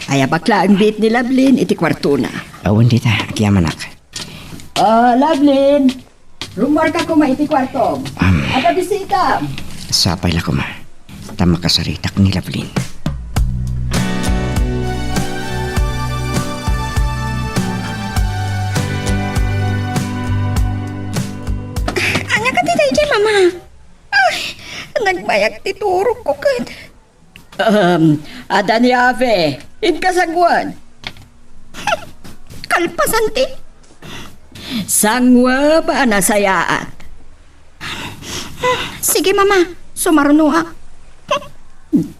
Ayabak laeng biit ni Lovelyn iti kuartona. Awan, tita. Agyamanak. Ah, Lovelyn, rummuarka koma iti kuartom. Am. Adda bisita. Sapay la koma. Ta makasaritak ni Lovelyn. Ania kadi daydiay, Mama? Ay, nagbayag ti turogko ket. Um, adda ni Ave, inka sanguen. Kalpasan ti. Sanguem a nasayaat. Sige, Mama, sumarunoak.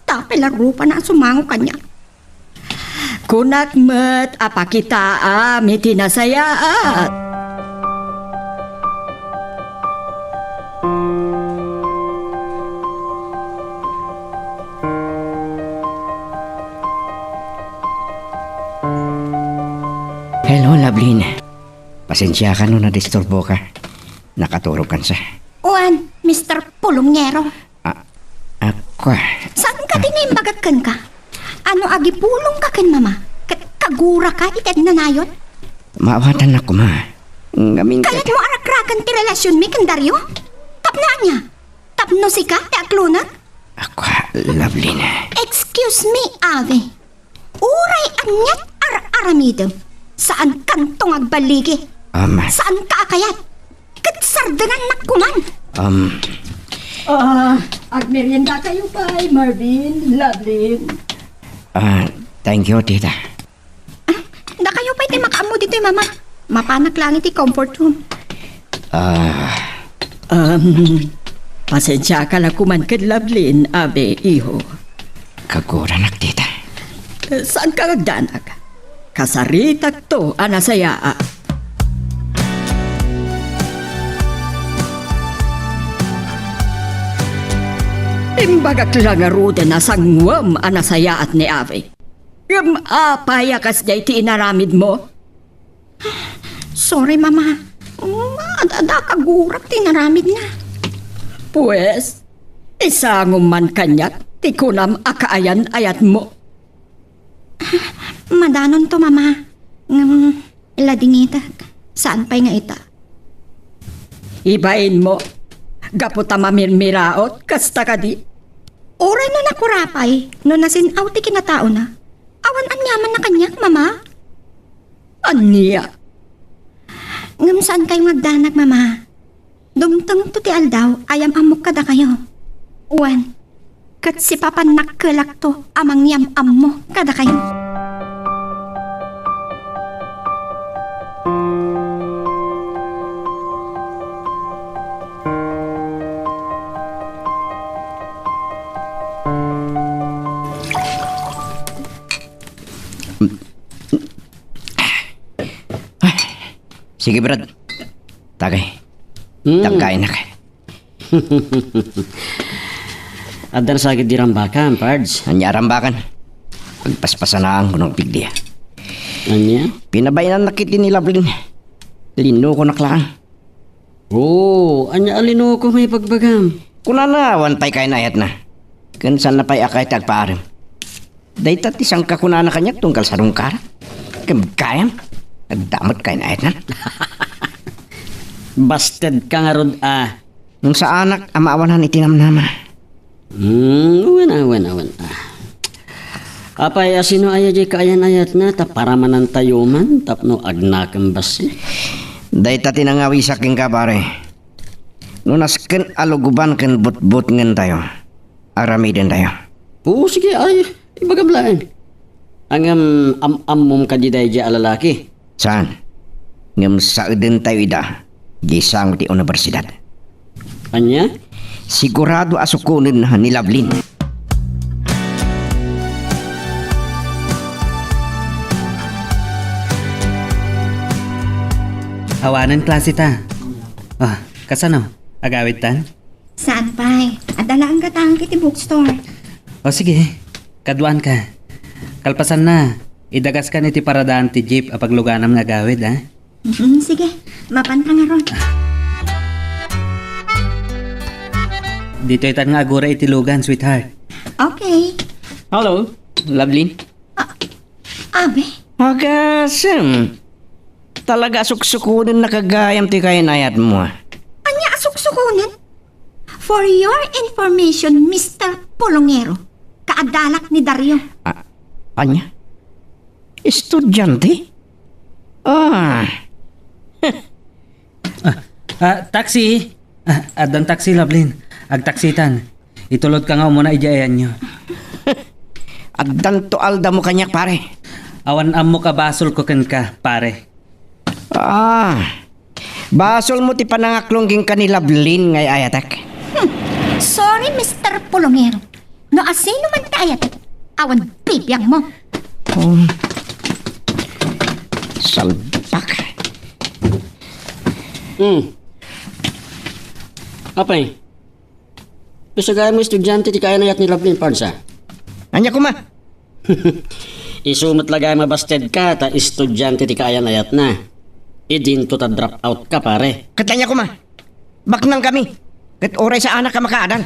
Tapay la rupana a sumango kaniak. Kunak met a pakitaam iti nasayaat. Hello, Lovelyn. Pasensiakan no nadisturboka. Nakaturogkan sa. Kuan, Mister Pulongero. Ah, ah, kua. Saan ka ti naimbagak kenka? Ano agipulongka ken Mama? Ket kaguraka iti agnanayon? Maawatannak koma. Ngamin ket kayatmo a rakraken ti relasionmi ken Dario? Tapno ania? Tapno sika ti aklonek? Ako, Lovelyn. Excuse me, Ave. Uray aniat ar-aramidem, saankanto nga agballigi. Um, Saanka a kayat? Ket sardengannak koman. Um, Ah, agmerienda kayo pay, Marvin, Lovelyn. Ah, thank you, tita. Ah, dakayo pay ti makaammo ditoy, Mama. Mapanak lang iti comfort room. Ah, Um, pasensiaka la koman ken Lovelyn, abi, iho. Kaguranak, tita. Eh, saanka agdanag? Kasaritakto a nasayaat. Imbagak la ngaruden a sanguem a nasayaat ni abi. Ngem apay a kasdiay ti inaramidmo? Sorry, Mama. Mm, ad-, adda kagurak ti inaramidna. Pues, isangom man kaniak ti kunam a kaayan-ayatmo. Madanonto, Mama. Ngem, ladingitek. Saan pay nga ita? Ibainmo, gapu ta mamirmiraot, kasta kadi? Uray no nakurapay, no nasin-aw ti kinataona. Awan aniamanna kaniak, Mama? Ania? Ngem saankayo nga agdanag, Mama. Dumtengto ti aldaw a yam-ammok kadakayo. Wen, ket sipapannakkelakto a mangyam-ammo kadakayo. Sige, Brad. Tagay. Hmm. Tangkaynak. Adda nasagid di rambakan, Pards. Ania a rambakan? Pagpaspasanaanko no pigdi. Ania? Pinabainannak iti ni Lovelyn. Linukonak laeng. Oo, ania a linuko nga ibagbagam? Kunana, awan pay kayan-ayatna. Ken saanna pay a kayat ti agpaarem. Dayta ti sangkakunana kaniak tunggal sadungkarak. Ken gayam, adda met kayan-ayatna. Bastedka ngarud a. Ngem saanak a maawanan iti namnama. Hmm, awan, awan, awan. Ah. Apay, asino aya diay kaayan-ayatna, ta paramanantayo man tapno agnakem bassit? Dayta ti nangawisak kenka, pare. No nasken a lugoban ken butbutngentayo, aramidentayo. Oo, sige, ay, ibagam laeng. Ngem am-ammom kadi daydiay a lalaki? Saan? Ngem saedentayo ida, di sango ti universidad. Ania? Sigurado a sukonen ni Lovelyn. Awanen klase ta. Ah, kasano? Agawidtan? Saan pay? Adda laeng gatangek iti bookstore. O sige, kaduaanka. Kalpasanna, idagaskan iti paradaan ti jeep a pagluganam nga agawid, ha? Mm, sige, mapanka ngarud. Ditoytan nga agura iti lugan, sweetheart. Okay. Hello, Lovelyn. Ah, abi? Agasem. Talaga a suksukonen na kagayam ti kayan-ayatmo, ah. Ania a suksukonen? For your information, Mister Pulongero, kaadalak ni Dario. Ah, ania? Estudyante? Ah. Ah, ah, taxi! Ah, addan taxi, Lovelyn. Agtaksitan. Itulodka nga umuna idiay ayanyo. Addanto aldamo kaniak, pare. Awan ammok a basolko kenka, pare. Ah, basolmo ti panangaklong kenka ni Lovelyn nga ay-ayatek. Hmm. Sorry, Mister Pulongero. No asino man ti ayatek, awan bibiangmo. Oh. Salpak. Hmm. Apay, isu gayam nga estudyante ti kayan-ayat ni Lovelyn, Pards, a? Ania koma? Isu met la gayam a bastedka ta estudyante ti kayan-ayatna. Idinto ta drop out ka, pare. Ket ania koma? Baknangkami. Ket uray saanak a makaadan.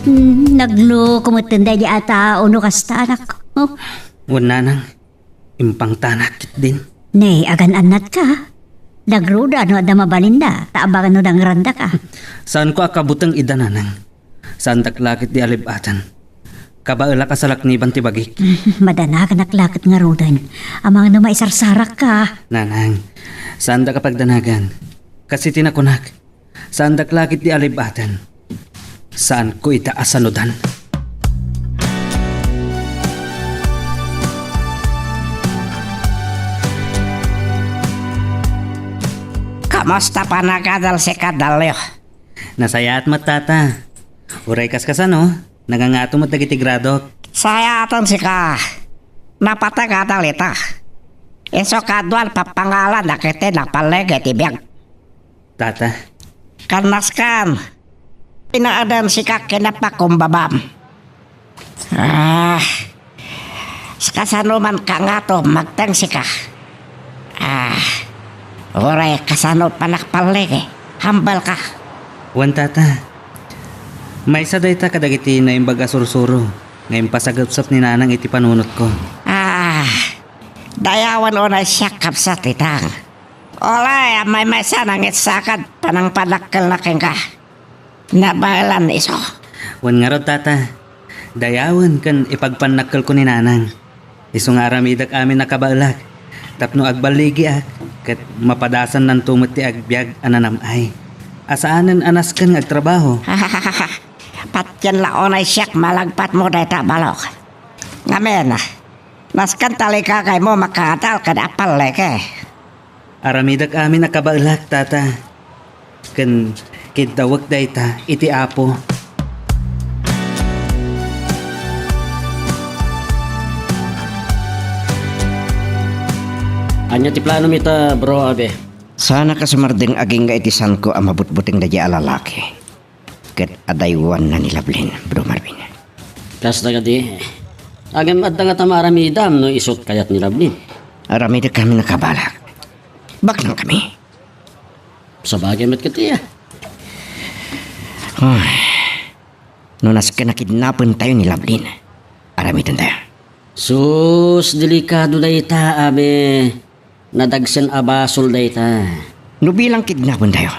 Hmm, nagloko metten daydi a tao no kasta, anak. Oh. Wen, nanang, impangtanak ketdin. Ne, agan-annatka. Nagruda no adda mabalinda, ta abangan no nangrandaka. Saanko a kabuteng ida, nanang. Saandak la ketdi a leb-aten. Kabaelak a salakniban ti bagik. Madanaganak la ket ngaruden. Amangan no maisarsarakka. Nanang, saandak a pagdanagan. Kas iti nakunak, saandak la ketdi a lib-aten. Saanko ita a sanudan. Kumusta panagadal sika, Dalio? Nasayaat met, Tata. Uray kas kasano, nangangato met dagiti gradok. Sayaaten sika. Napatag a dalita. Isu kaduan papangalan dagiti napalligi ti biag. Tata. Kannaskan. Inaadan sika ken napakumbabam. Ah, kasano man ka ngato, magteng sika. Ah, uray kasano panakpalligi, hambal ka. Wen, Tata. Maysa dayta kadagiti naimbag a sursuro nga impasagepsep ni Nanang iti panunotko. Ah, dayawen unay siak, kabsat, itang. Uray, maymaysa nangitsakad panangpadakkelna kenka. Nabaelan isu. Wen ngarud, Tata, dayawen ken ipagpannakkelko ni Nanang. Isu nga aramidek amin a kabaelak tapno agballigiak ket mapadasannanto met ti agbiag a nanam-ay a saanen a nasken nga agtrabaho. Patien la unay siak malagpatmo dayta, balok. Ngamin, nasken talikakaymo makaadal ken apalligi. Aramidek amin a kabaelak, Tata. Ken kiddawek dayta iti Apo. Ania ti planom ita, Bro Abe? Saanak a sumardeng agingga iti saanko a mabutbuteng daydiay a lalaki ket adaywanna ni Lovelyn, Bro Marvin. Kasta kadi, ngem adda ngata maaramidam no isut kayat ni Lovelyn? Aramidek amin a kabaelak. Baknangkami. Sabagay met ket iya. Ay, no nasken a kidnapentayo ni Lovelyn, aramidentayo. Sus, delikado dayta, Abe. Nadagsen a basol dayta. No bilang kidnapentayo,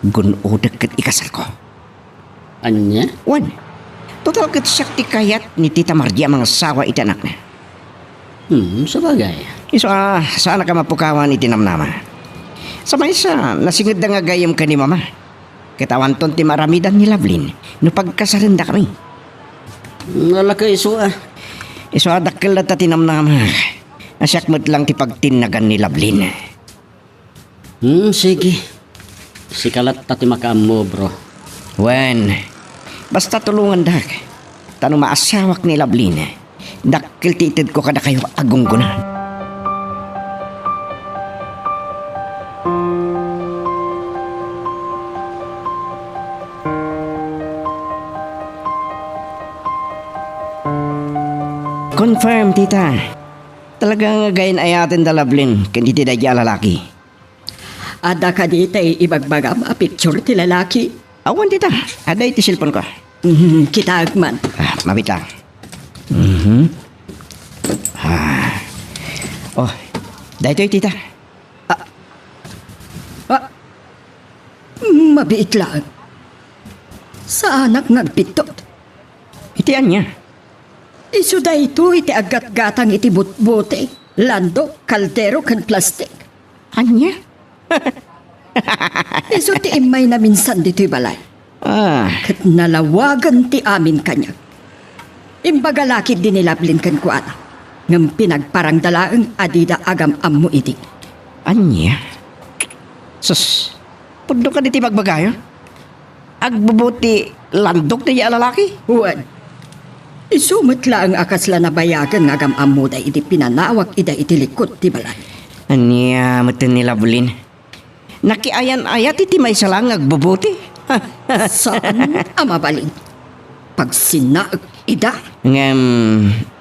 gun-odek ket ikasarko. Ania? Wen, total ket siak ti kayat ni Tita Margie a mangasawa iti anakna. Hmm, sabagay. Isu a, saanak a mapukawan iti namnama. Sa maysa, nasingedda nga gayyem ken ni Mama. Ket awanton ti maaramidan ni Lovelyn no pagkasarendakami. Nalaka isu a. Isu a, dakkel latta ti namnama. A siak met lang ti pagtinnagan ni Lovelyn. Hmm, sige. Sika latta ti makaammo, bro. Wen, basta tulongandak. Ta no maasawak ni Lovelyn, dakkel ti itedko kadakayo a gunggona. Confirm, tita. Talaga nga agayan-ayaten da Lovelyn ken iti daydiay a lalaki. Adda kadi tay ibagbagam a picture ti lalaki? Awan, tita. Adda iti cellphone ko. Mhm, kitaek man. Ah, mabit lang. Mhm. Ah. Oh, daytoy, tita. Ah. Ah. Mabiit laeng. Saanak nga agbiddut. Iti ania? Isu daytoy ti aggatgatang iti butbuteng, landok, kaldero, ken plastik. Ania? Isu ti immayna minsan ditoy balay. Ah. Ket nalawagen ti amin kaniak. Imbaga la ketdi ni Lovelyn kenkuana, ngem pinagparangda laeng a dida agam-ammo idi. Ania? Sus, pudno kadi ti bagbagayo? Agbubuti landok daydiay a lalaki? Wen. Isu met laeng a kasla nabayagen nga agam-ammoda idi pinanawag ida iti likod ti balay. Ania metten ni Lovelyn? Nakiayan-ayat iti maysa laeng nga agbubuti? Saan a mabalin. Pagsinnaek ida. Ngem,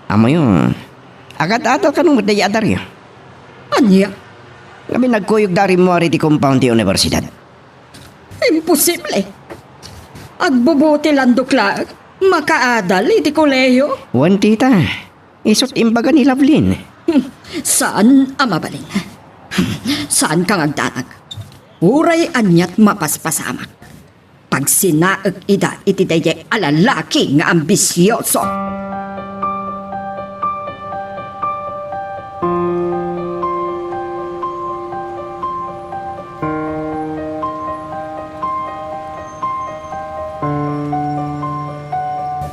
ammoyo, agad-adal kano met daydiay a Dario? Ania? Ngamin nagkuyogda a rimmuar iti compound ti universidad. Imposible. Agbubuti landok laeng, makaadal iti kolehiyo? Wen, tita. Isu't imbaga ni Lovelyn. Hmm, saan a mabalin. Hmm, saanka nga agdanag. Uray aniat mapaspasamak. Pagsinaek ida iti daydiay a lalaki nga ambisioso.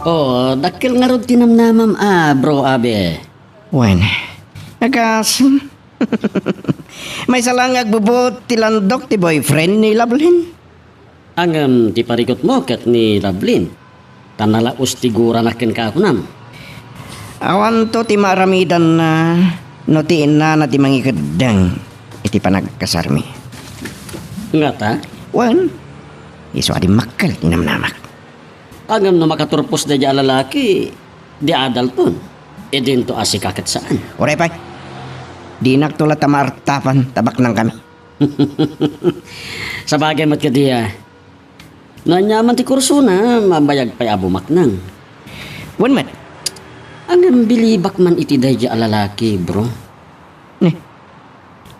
Oh, dakkel ngarud ti namnamam a, Bro Abe. Wen, nagasam. Maysa la nga agbubuot ti landok ti boyfriend ni Lovelyn. Ngem ti parikutmo ket ni Lovelyn, ta nalaos ti gurana kenka, kunam. Awanto ti maaramidanna no ti innana ti mangikeddeng iti panagkasarmi. Ngata? Wen, isu a dimmakkel ti namnamak. Ngem no makaturpos daydiay a lalaki, di adalton. Idinto a sika ket saan. Uray pay, dinakto latta maartapan ta baknangkami. Sabagay met kadi a, no aniaman ti kursona, mabayag pay a bumaknang. Wen met. Ngem bilibak man iti daydiay a lalaki, bro. Ne,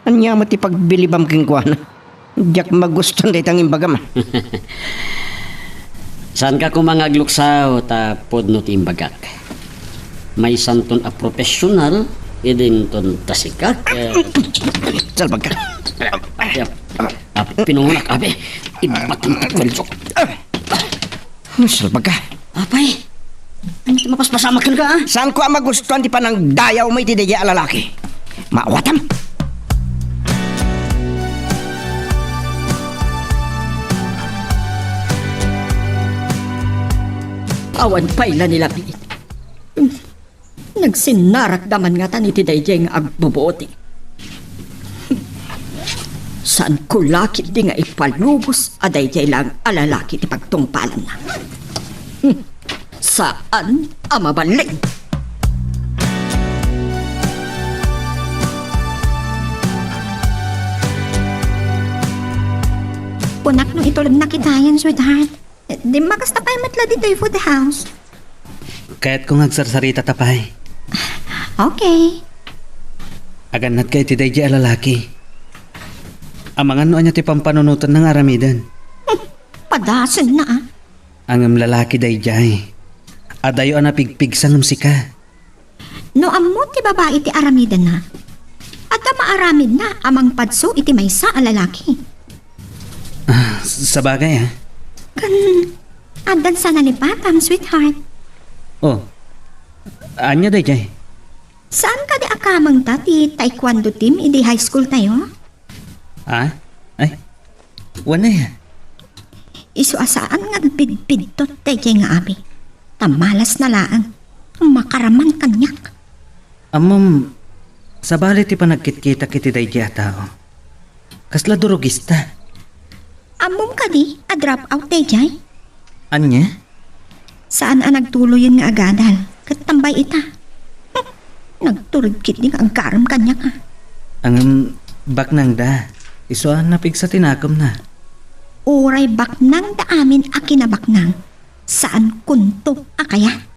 ania met ti pagbilibam kenkuana? Diak magustuan dayta nga imbagam. Saanka koma nga agluksaw ta pudno ti imbagak. Maysanton a professional, idinton ta sika ket... Salbagka. Yap. Ah, pinunak, abi. Ibaton ta kuelyo. Salbagka. Apay, ania ti mapaspasamak kenka, a? Saanko a magustuan ti panangdayawmo iti daydiay a lalaki. Maawatam. Awan pay la ni Lovelyn. Nagsinnarakda man ngatan iti daydiay nga agbubuoti. Saanko la ketdi nga ipalubos a daydiay laeng a lalaki ti pagtungpalanna. Hmm. Saan a mabalin. Kunak no ituloy na kitayen, sweetheart. Dimmakasta pay met la ditoy food house. Kayatko nga agsarsarita ta pay. Okay. Agannatka iti daydiay a lalaki. Amangan no ania ti pampanunotenna nga aramiden. Padasenna, a. Ngem lalaki daydiay. Adayo a napigpigsa ngem sika. No ammo ti babai ti aramidenna, adda maaramidna a mangpadso iti maysa a lalaki. Ah, sabagay, a. Kan, addan sa nalipatam, sweetheart. Oh, ania daydiay? Saan kadi a kamengta ti taekwondo team idi high school tayo? Ah? Ay, wen a. Isu a saan nga agpidpidtot daydiay nga abi. Ta malasna laeng. Makaraman kaniak. Ammom, sabali ti panagkitkitak iti daydiay a tao. Kasla durogista. Ammom kadi a drop out daydiay? Ania? Saan a nagtuloyen nga agadal, ket tambay ita. Nagtured ketdi nga aggaram kaniak, a. Ngem baknangda, isu a napigsa ti nakemna. Uray baknangda amin a kinabaknang, saankonto a kayat.